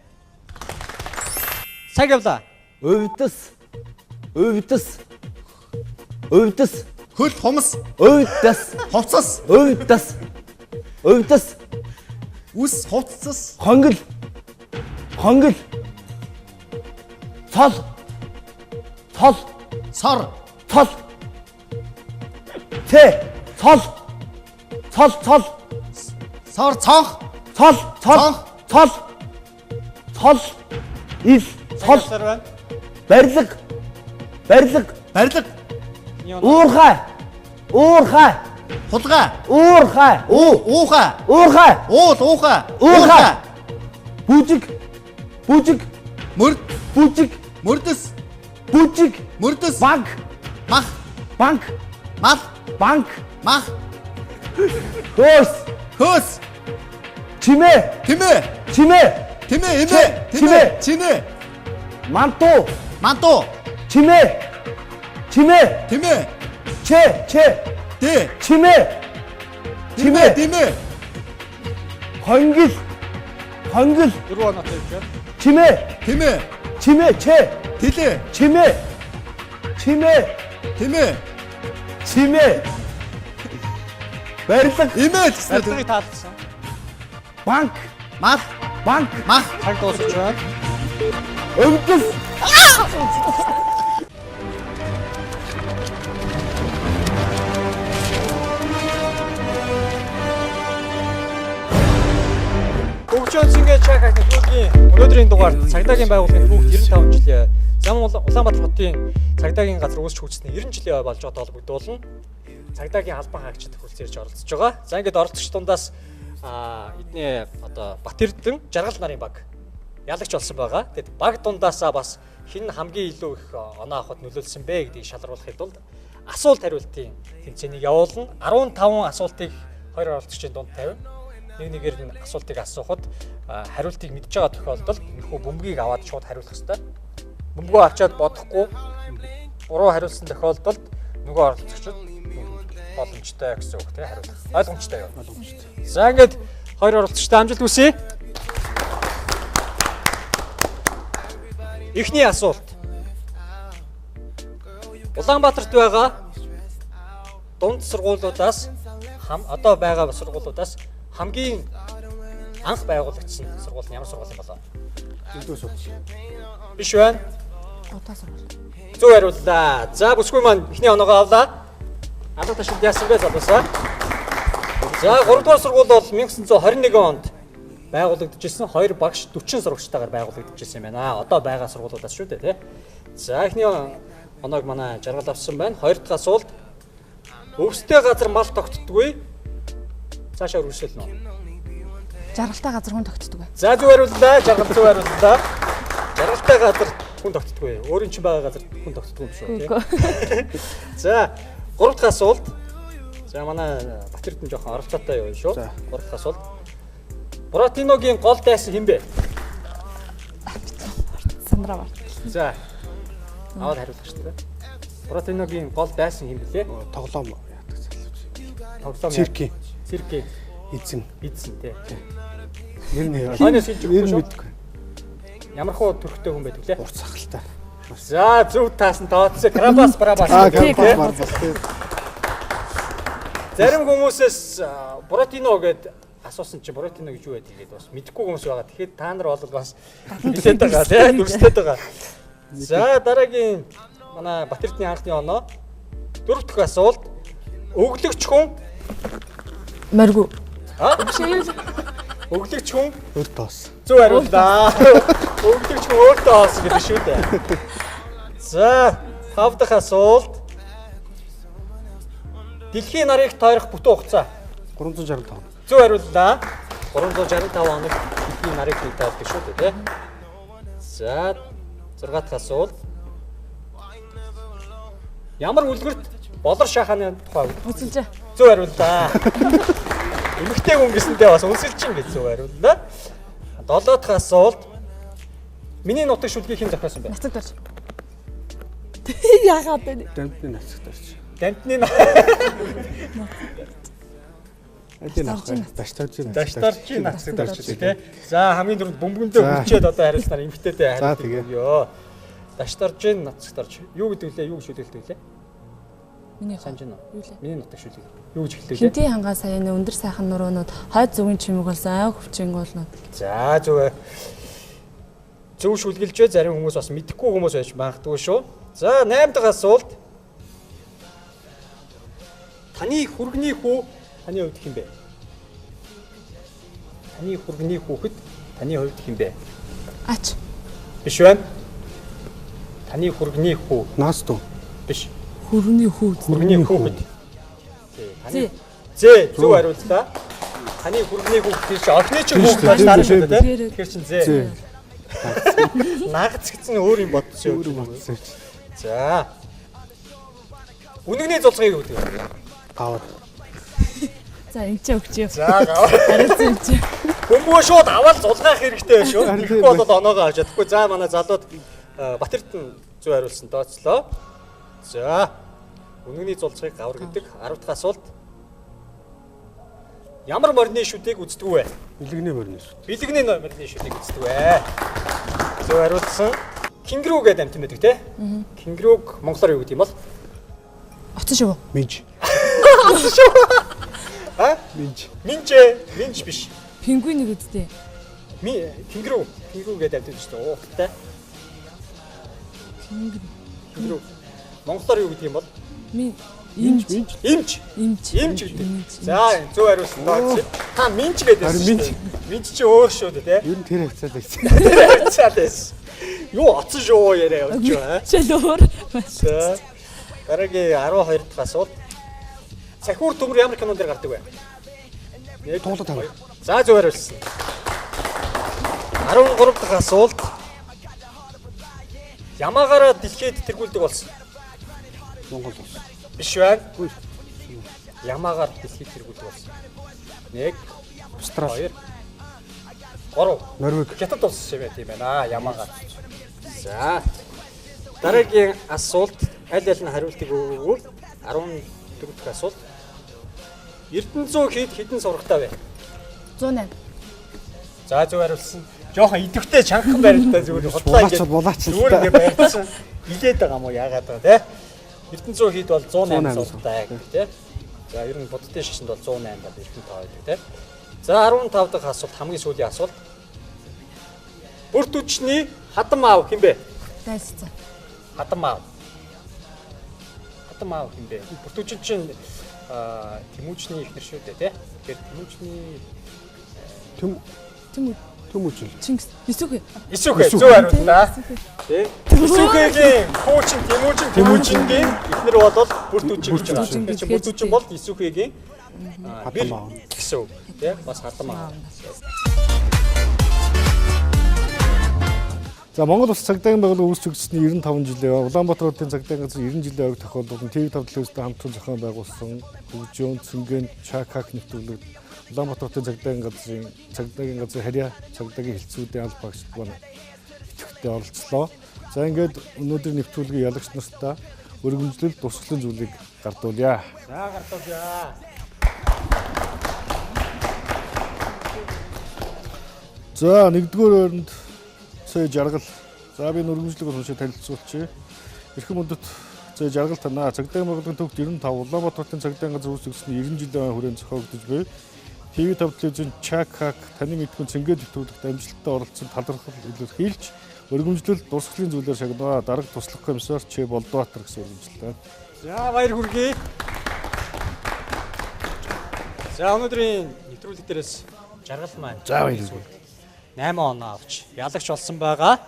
Цаг явлаа. Өвдөс. Өвдөс. Өвдөс. Хөл хумс. Өвдөс. Хувцас. Өвдөс. Өвдөс. Үс хувцас. Хонгил. Хонгил. Цол. Цол. Сор. Цол. Ц. Цол. Цол цол. Сор цонх. Цол цол. Цол. Цол. Ил. Цол. Барилга. Барилга. Барилга. Уурхай. Уурхай. Хулгай. Уурхай. Уухай. Уурхай. Уул уухай. Уурхай. Бүжиг. Бүжиг. Мөрд. Бүжиг. Мөрдөс. Бүжиг. Мөрдөс. Банк. Мах. Банк. Мал. Банк. Мах. Хөөс. Хөөс. Чимээ. Тэмээ. Чимээ. Тэмээ эмээ. Тэмээ. Чинээ. Манту. Манту. Чимээ. Чимээ. Тэмээ. Ч. Ч. Д. Чимээ. Чимээ. Димээ. Хонгил. Хонгил. 4 оноотой явж байна. Чимээ. Тэмээ. Чимээ. Ч. Тэлээ. Чимээ. Чимээ. Тэмээ. Чимээ. Барилга. Эмээ л гэсэн. Барилгыг таалсан. Банк. Мал. Банк. Мах. Цаг дуусч байна. Өвдөс. Хөгжөөнсөнгийн Чакак нэвтрүүлгийн өнөөдрийн дугаарт цагдаагийн байгууллагын түүх 95 жилийн зам Улаанбаатар хотын цагдаагийн газар үүсч хөгжсөний 90 жилийн ой болж байгаатай холбогдуулна. Цагдаагийн албан хаагчид хүрэлцээрч оролцож байгаа. За ингээд оролцогч дундаас эдний одоо Бат Эрдэнэ Жаргал нарын баг ялагч болсон байгаа. Тэгэд баг дундаасаа бас хэн хамгийн илүү их оноо авахд нөлөөлсөн бэ гэдгийг шалгаруулахын тулд асуулт хариултын тэмцээнийг явуулна. 15 асуултыг хоёр оролцогчийн дунд тавина. Нэг нэгээр нь асуултыг асуухад хариултыг мэдж байгаа тохиолдолд энэхүү бөмбөгийг аваад шууд хариулах ёстой. Бөмбөгөө авчаад бодохгүй буруу хариулсан тохиолдолд нөгөө оролцогчид боломжтой гэсэн үг тий хариулах. Ойлгомжтой юу? Ойлгомжтой. За ингээд хоёр оролцогчтой амжилт хүсье. Эхний асуулт. Улаанбаатарт байгаа дунд сургуулиудаас одоо байгаа сургуулиудаас хамгийн анх байгуулагдсан сургууль нь ямар сургууль юм болоо? Нэгдүгээр сургууль. Биш байна. Гурав сургууль. Зөв хариуллаа. За бүсгүй маань эхний оноогоо авлаа. Алга ташилд яасан бэ залуусаа? За 3 дугаар сургууль бол 1921 онд байгуулагдчихсан. 2 багш 40 сурагчтайгаар байгуулагдчихсан юм байна. Одоо байгаа сургуулиудаас шүү дээ, тий. За эхний оноог манай жаргал авсан байна. Хоёр дахь асуулт. Өвстэй газар мал тогтдоггүй. Цаашаа үргэлжлүүлнэ үү? Жаргалтай газар хүн тогтдоггүй. За зөв хариуллаа. Жаргал зөв хариуллаа. Жаргалтай газар хүн тогтдоггүй. Өөрийн чинь байгаа газар хүн тогтдоггүй юм шүү, тий. За гурав дахь асуулт. За манай Батэрдэн жоохон оролцоотой юу шүү. Гурав дахь асуулт. Буратиногийн гол дайсан хэн бэ? Сандраа бар. За. Аваад хариулах шүү дээ. Буратиногийн гол дайсан хэн блэ? Тоглоом яадаг залууч. Тоглоом. Циркийн. Циркийн. Эзэн. Эзэн тий. Нэр нь Хойноос хэлж өгөхгүй нэр шүү. мэдгүй. Ямар хуу төрхтэй хүн байдаг лээ? Урт сахалтай. За зөв таасан тооцсон. Карабас Барабас. Аа, гэдэг, тий. Карабас Барабас тий. Зарим хүмүүсээс Буратино гэд асуусан чинь Буратино гэж юу байдаг гэдээ бас мэдэхгүй хүмүүс байгаа. Тэгэхээр та нар бол бас мэдээд байгаа тий, дүрстэй байгаа. За дараагийн манай Батэрдний анхны оноо дөрөв дэх асуулт. Өглөгч хүн Моргу. А? Биш ээ. Өглөгч хүн өөртөө оос. Зөв хариуллаа. Өглөгч хүн өөртөө оос гэдэг шүү дээ. За тав дахь асуулт. Дэлхийн нарыг тойрох бүтэн хугацаа. 365. Зөв хариуллаа. 365 хоног дэлхийн нарыг нэг тойрдог шүү дээ, тий. За 6 дахь асуулт. Ямар үлгэрт Болор шахааны тухай Үнсэлж. Зөв хариуллаа. Эмэгтэй хүн гэсэндээ бас үнсэлчин гэж зөв хариуллаа. 7 дахь асуулт. Миний нутаг шүлгийг хэн зохиосон бэ? Нацаг дорж. Яагаад вэ? Дамтны нацаг дорж. Дамтны Алийг авах вэ? Даштаржийн Даштаржийн нацаг дорж тий. За хамгийн түрүүнд бөмбөгөндөө хүчээд одоо хариулснаар эмэгтэйдээ хариулт өгье. Даштаржийн нацаг дорж. Юу гэдэг лээ? Юу гэж шүлгэлдэг лээ? Миний санаж байна уу? Юу лээ? Миний нутаг шүлэг. Юу гэж эхлэв лээ? Хинтийн хангаа саяны өндөр сайхан нуруунууд, хойд зүгийн чимэг болсон ай хөвчин гуулнууд. За зөв. Зөв шүлгэлж бай зарим хүмүүс бас мэдэхгүй хүмүүс байж магадгүй шүү. За 8 дахь асуулт. Таны хүргэний хүү таны хувьд хэн бэ? Таны хүргэний хүүхэд таны хувьд хэн бэ? Ач. Биш байна. Таны хүргэний хүү. Наас дүү. Биш. Хүргэний хүү. Хүргэний хүүхэд. Тий. Таны Зэ зөв хариуллаа. Таны хүргэний хүүхэд тэр чинь охины чинь хүүхэд байж таарна шүү дээ, тий? Тэгэхээр чинь зэ. Нагац гэсэн өөр юм бодсон юм. Өөр юм бодсон. За. Үнэгний зулцгийг юу гэдэг вэ? Гавар. За энэ ч өгч. За гавар. Хариулсан юм чи. Бөмбөгөө шууд аваад зулгаах хэрэгтэй байх шүү. Тэгэхгүй бол оноогоо авч чадахгүй. За манай залууд Батэрдэн зөв хариулсан дооцлоо. За. Үнэгний зулцгийг гавар гэдэг 10 дахь асуулт. Ямар морины шүдийг үздэг вэ? Бэлэгний морины шүд. Бэлэгний морины шүдийг үздэг вэ? Зөв хариулсан. Кенгуру гэдэг амьтан байдаг те? Кенгуруг монголоор юу гэдэг юм бол? Оцсон шүү. Минж. Оцсон шүү. А? Минж. Минж, минж биш. Пингвин нэг үсттэй. Ми кенгуру, кенгуру гэдэг амьтан шүү дээ. Уухтай. Кенгуру. Кенгуру. Монголоор юу гэдэг юм бол? Ми имж. Имж. Имж. Имж гэдэг. За зөв хариулсан дооц. Та минж гэдэг байсан шүү дээ. Минж чи өөр шүү дээ, тий? Ер нь тэр хавцаа байсан. Тэр хавцаа байсан. Юу оцсон шүү яриа явж байна. Жишээл өөр. За. Дараагийн 12 дахь асуулт. Цахиур төмөр ямар кинон дээр гардаг вэ? Нэг Туулга тавь. За зөв хариулсан. 13 дахь асуулт. Ямаагаараа дэлхийд тэргүүлдэг болсон? Монгол улс. Биш байна. Ямаагаар дэлхийд тэргүүлдэг болсон. 1 Австрали. 2 3. Норвег. Хятад улс юм байт юм байна. Ямаага. За. Дараагийн асуулт аль аль нь хариултыг өгвөл 14 дахь асуулт. Эрдэнэзүү хэд хэдэн сургатай вэ? 108. За зөв хариулсан. Жохон идэвхтэй чангахан барилдаа зүгээр худлаа Булаач булаач л Зүгээр та. ингэ барьсан. Илээд байгаа юм уу яагаад байгаа те? Эрдэнэзүү хэд бол 108 108 сургатай гэх те. За ер нь буддын шашинд бол 108 бол эрдэнэ тоо байдаг те. За 15 дахь асуулт хамгийн сүүлийн асуулт. Бүрт үжний хадам аав хэн бэ? Дайсцсан. Хадам аав. Хадам аав хэн бэ? Бүрт үжин чинь Тэмүүжний эхнэр шүү дээ те. Тэгэхээр Тэмүүжний Тэм Тэмүүжил. Чингис. Исүхэ. Исүхэ зөв хариуллаа. Тэ. Исүхэгийн хуучин Тэмүүжин Тэмүүжингийн эхнэр бол Бүрт үжин гэж байна. Тэгэхээр чинь Бүрт үжин бол Исүхэгийн Хадам аав. гэсэн үг тий. Бас хадам аав. За Монгол Улс цагдаагийн байгууллага үүсч өгсөний 95 жилийн Улаанбаатар хотын цагдаагийн газар 90 жилийн ойг тохиолдуулан TV5 телевизтэй хамтран зохион байгуулсан Хөгжөөн Цэнгэн Чакак нэвтрүүлэг Улаанбаатар хотын цагдаагийн газрын харьяа цагдаагийн хэлтсүүдийн аль багшд маань идэвхтэй оролцлоо. За ингээд өнөөдрийн нэвтрүүлгийн ялагч нартаа өргөмжлөл дурсгалын зүйлийг гардуулъя. За гардуулъя. За нэгдүгээр байранд Цэ жаргал. За би өргөмжлөг уншиж танилцуулчих. Эрхэм мөндөт Цэ жаргал танаа цагдаагийн байгууллагын төвд 95 Улаанбаатар хотын цагдаагийн газар үүсгэсэн 90 жилийн хүрээнд зохиогдож буй TV5 телевизийн Чак хак таны мэдхүн цэнгээд нэвтрүүлэгт амжилттай оролцсон талархал илэрхийлж өргөмжлөл дурсгалын зүйлээр шагнаа. Дарга туслах комиссар Ч Болдбаатар гэсэн өргөмжлөлтэй. За баяр хүргэе. За өнөөдрийн нэвтрүүлэг дээрээс жаргал маань За баяр хүргэе. 8 оноо авч ялагч болсон байгаа.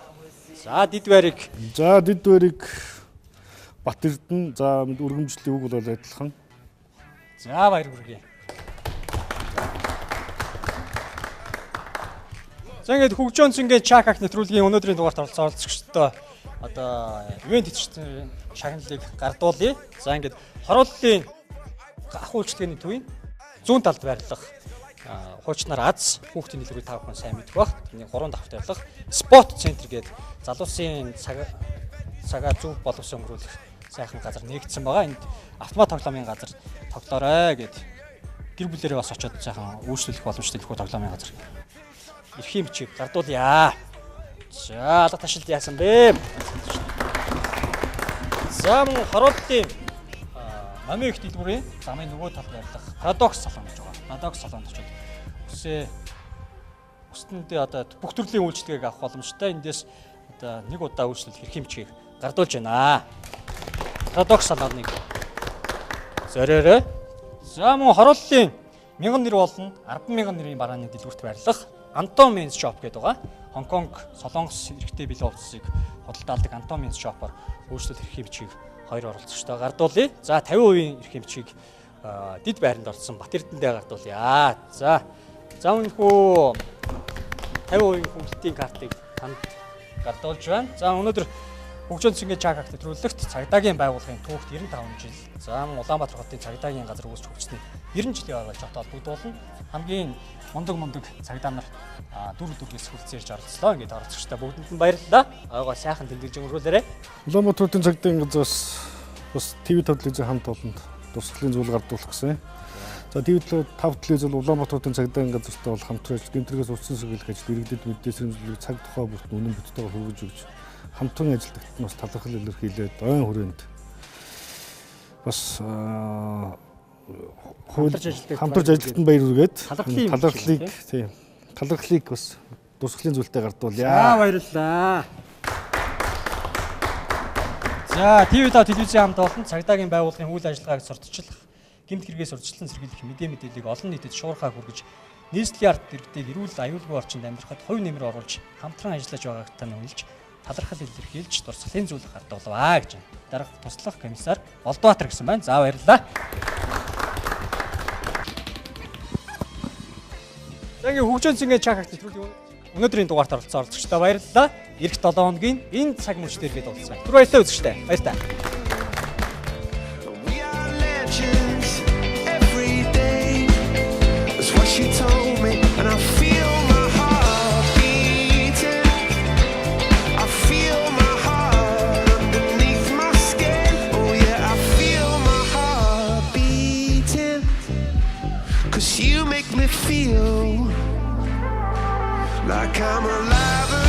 За дид байрыг За дид байрыг Бат Эрдэнэ за өргөмжлөлийн үг бол адилхан. За баяр хүргэе. За ингээд Хөгжөөн цэнгээ Чакак нэвтрүүлгийн өнөөдрийн дугаарт оролцсон оролцогчдод одоо ивент эцэгчдийн шагналыг гардуулъя. За ингээд хорооллын ах үйлчлэгээний төвийн зүүн талд байрлах хуучнаар аз хүүхдийн дэлгүүрийг та бүхэн сайн мэдэх бах. Тэрний 3 давхарт байрлах спорт центр гээд залуусын цагаа зөв боловсон өнгөрүүлэх сайхан газар нэгдсэн байгаа. Энд автомат тоглоомын газар тоглоорой гэд гэр бүлээрээ бас очиод сайхан үйлчлүүлэх боломжтой тэрхүү тоглоомын газар. Эрхийн бичиг гардуулъя. За алга ташилт яасан бэ? За мөн хорооллын Намын их дэлгүүрийн замын нөгөө талд байрлах Парадокс салон гэж байгаа. Парадокс салонд очиод өсөндөө одоо бүх төрлийн үйлчилгээг авах боломжтой. Эндээс одоо нэг удаа үйлчлэл эрхийн бичгийг гардуулж байна. Парадокс салоныг зориорой. За мөн хорооллын 1000 нэр болон 100000 нэрийн барааны дэлгүүрт байрлах Антон Men's Shop гэдэг байгаа. Хонконг, Солонгос эрэгтэй бэлэн хувцсыг худалдаалдаг Антон Men's Shop-оор үйлчлэл эрхийн бичгийг хоёр оролцогчтой гардуулъя. За 50% эрхийн бичгийг дид байранд орсон Бат Эрдэнэдээ гардуулъя. За үнэхүү 50% хөнгөлтийн картыг танд гардуулж байна. За өнөөдөр Хөгжөөн цэнгээ Чакак нэвтрүүлэгт цагдаагийн байгууллагын түүхт 95 жил. За мөн Улаанбаатар хотын цагдаагийн газар үүсч хөгжсөний 90 жилийн ойгоо жот холбогдуулна. Хамгийн мундаг цагдаа нар дүүрэг дүүргээс хүрэлцэн ирж оролцлоо. Ингээд оролцогчдоо бүгдэнд нь баярлалаа. Ойгоо сайхан тэмдэглэж өнгөрүүлээрэй. Улаанбаатар хотын цагдаагийн газраас бас TV5 телевизийн хамт олонд дурсгалын зүйл гардуулах гэсэн. За TV5 телевиз бол Улаанбаатар хотын цагдаагийн газартай бол хамтран гэмтрэгээс урьдчилан сэргийлэх ажил, иргэдэд мэдээ сэрэмжлүүлэх цаг тухай бүрт үнэн бүттэйгээр хүргэж өгч хамтран ажилтнад нь бас талархал илэрхийлээд ойн хүрээнд бас хамтарч ажилтнад баяр хүргээд талархлыг тийм талархлыг бас дурсгалын зүйлтэй гардуулъя. За баярлалаа. За TV5 телевизийн хамт олон цагдаагийн байгууллагын үйл ажиллагааг сурталчлах, гэмт хэрэгээс урьдчилан сэргийлэх мэдээ мэдээллийг олон нийтэд шуурхай хүргэж нийслэлийн ард иргэдийг эрүүл аюулгүй орчинд амьдрахад хувь нэмэр оруулж хамтран ажиллаж байгааг тань үнэлж талархал илэрхийлж дурсгалын зүйл гардуулваа гэж. Дарга туслах комиссар Болдбаатар гэсэн байна. За баярлалаа. За ингээд Хөгжөөн цэнгээ Чакак нэвтрүүлгийн өнөөдрийн дугаарт оролцсон оролцогчдоо баярлалаа. Ирэх 7 хоногийн энэ цаг мөч дээр гээд уулзъя. Түр баярлалаа үзэгчдээ. Баяр та. She told me. Cause you make me feel like I'm alive.